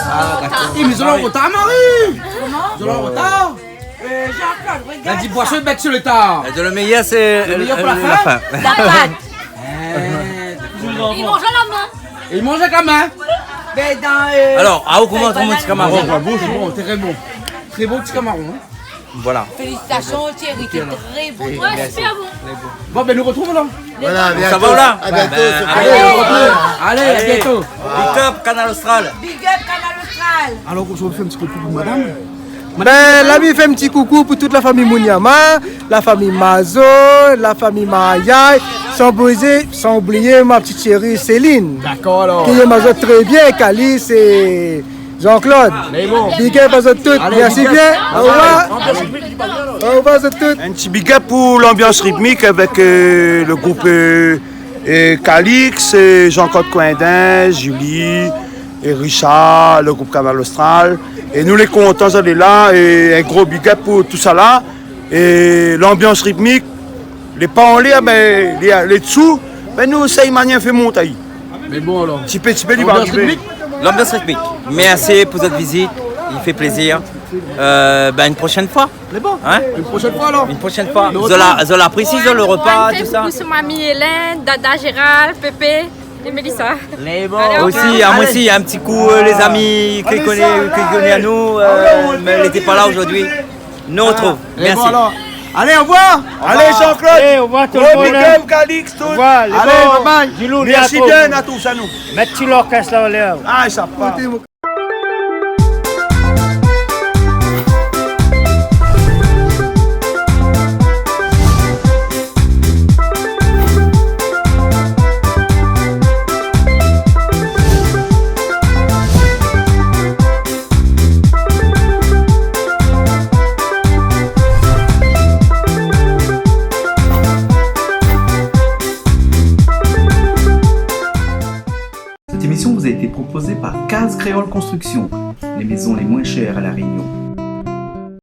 Ah, dakor. Eh, mé zot lé an rotar, Marie. Koman ? Zot lé an rotar. Euh, Jean-Claude, regard sa. La di, boison bèk si lo tar. Le meilleur, c'est le, le, la fin. La fin. La pâte. Eh, i manz a la min. I manz avèk la min. Ben, dan, euh, alor, ah, ou koman, koman, ti kamaron ? Bon, bon, bon, très bon. Très bon, ti kamaron, hein. Voilà. Félicitations, Thierry, c'est très bon. Ouais, merci. Super bon. Bon, ben, nou artrouv la. Voilà, à bientôt. Ça va, là ? À bientôt, c'est... Allez, allez, à bientôt. Big up, Kanal Austral. Big up, Kanal Austral. Alor, ou sa fé in ti koukou pou madam ? Ben, la mi fé in ti koukou pou tout la fami Mouniama, la fami Mazo, la fami Mayay, san oublié, san oublié ma petite chérie Céline. Dakor, alor. Ki yèm azot trè bien, Calix é Jean-Claude. Lé bon. Big up azot tout. Allez, big up. Merci bien. Bye bye. Au revoir. Au revoir azot tout. In ti big up pou L'Ambiance Rythmique avèk, euh, le group, euh, euh, Calix, euh, Jean-Claude Coindin, Julie é Richard, le group Kanal Austral. É nou lé kontan zot lé la, é in gro big up pou tout sa la. É L'Ambiance Rythmique, lé pa anlèr, mé lé, lé dsou, mé nou éséy manièr fé mont ali. Mé bon, alor. Ti pé, ti pé, li va arivé. L'Ambiance Rythmique. L'Ambiance Rythmique. Merci pour votre visite. Il fait plaisir. Euh, ben, une prochaine fois. Lé bon. Hein ? Une prochaine fois, alor. Une prochaine fois. Zot la, zot la apresié, zot, le repa, tout sa. Mami Hélène, Dada Gérald, Pépé. Et Mélissa. Allez, au revoir. Aussi, à moi aussi, un petit coup, euh, les amis, qui connaît, qui connaît à nous, euh, mais elle était pas là aujourd'hui. Nous on retrouve. Merci. Allez, au revoir. Allez, Jean-Claude. Allez, au revoir tout le monde, hein. Calixte, tout. Au revoir, les bons. Allez, bye bye. Merci bien à tous, à nous. Mèt ti lorkès la, Léo. Ah, sa pa. Cette émission vous a été proposée par Case Créole Construction, les maisons les moins chères à La Réunion.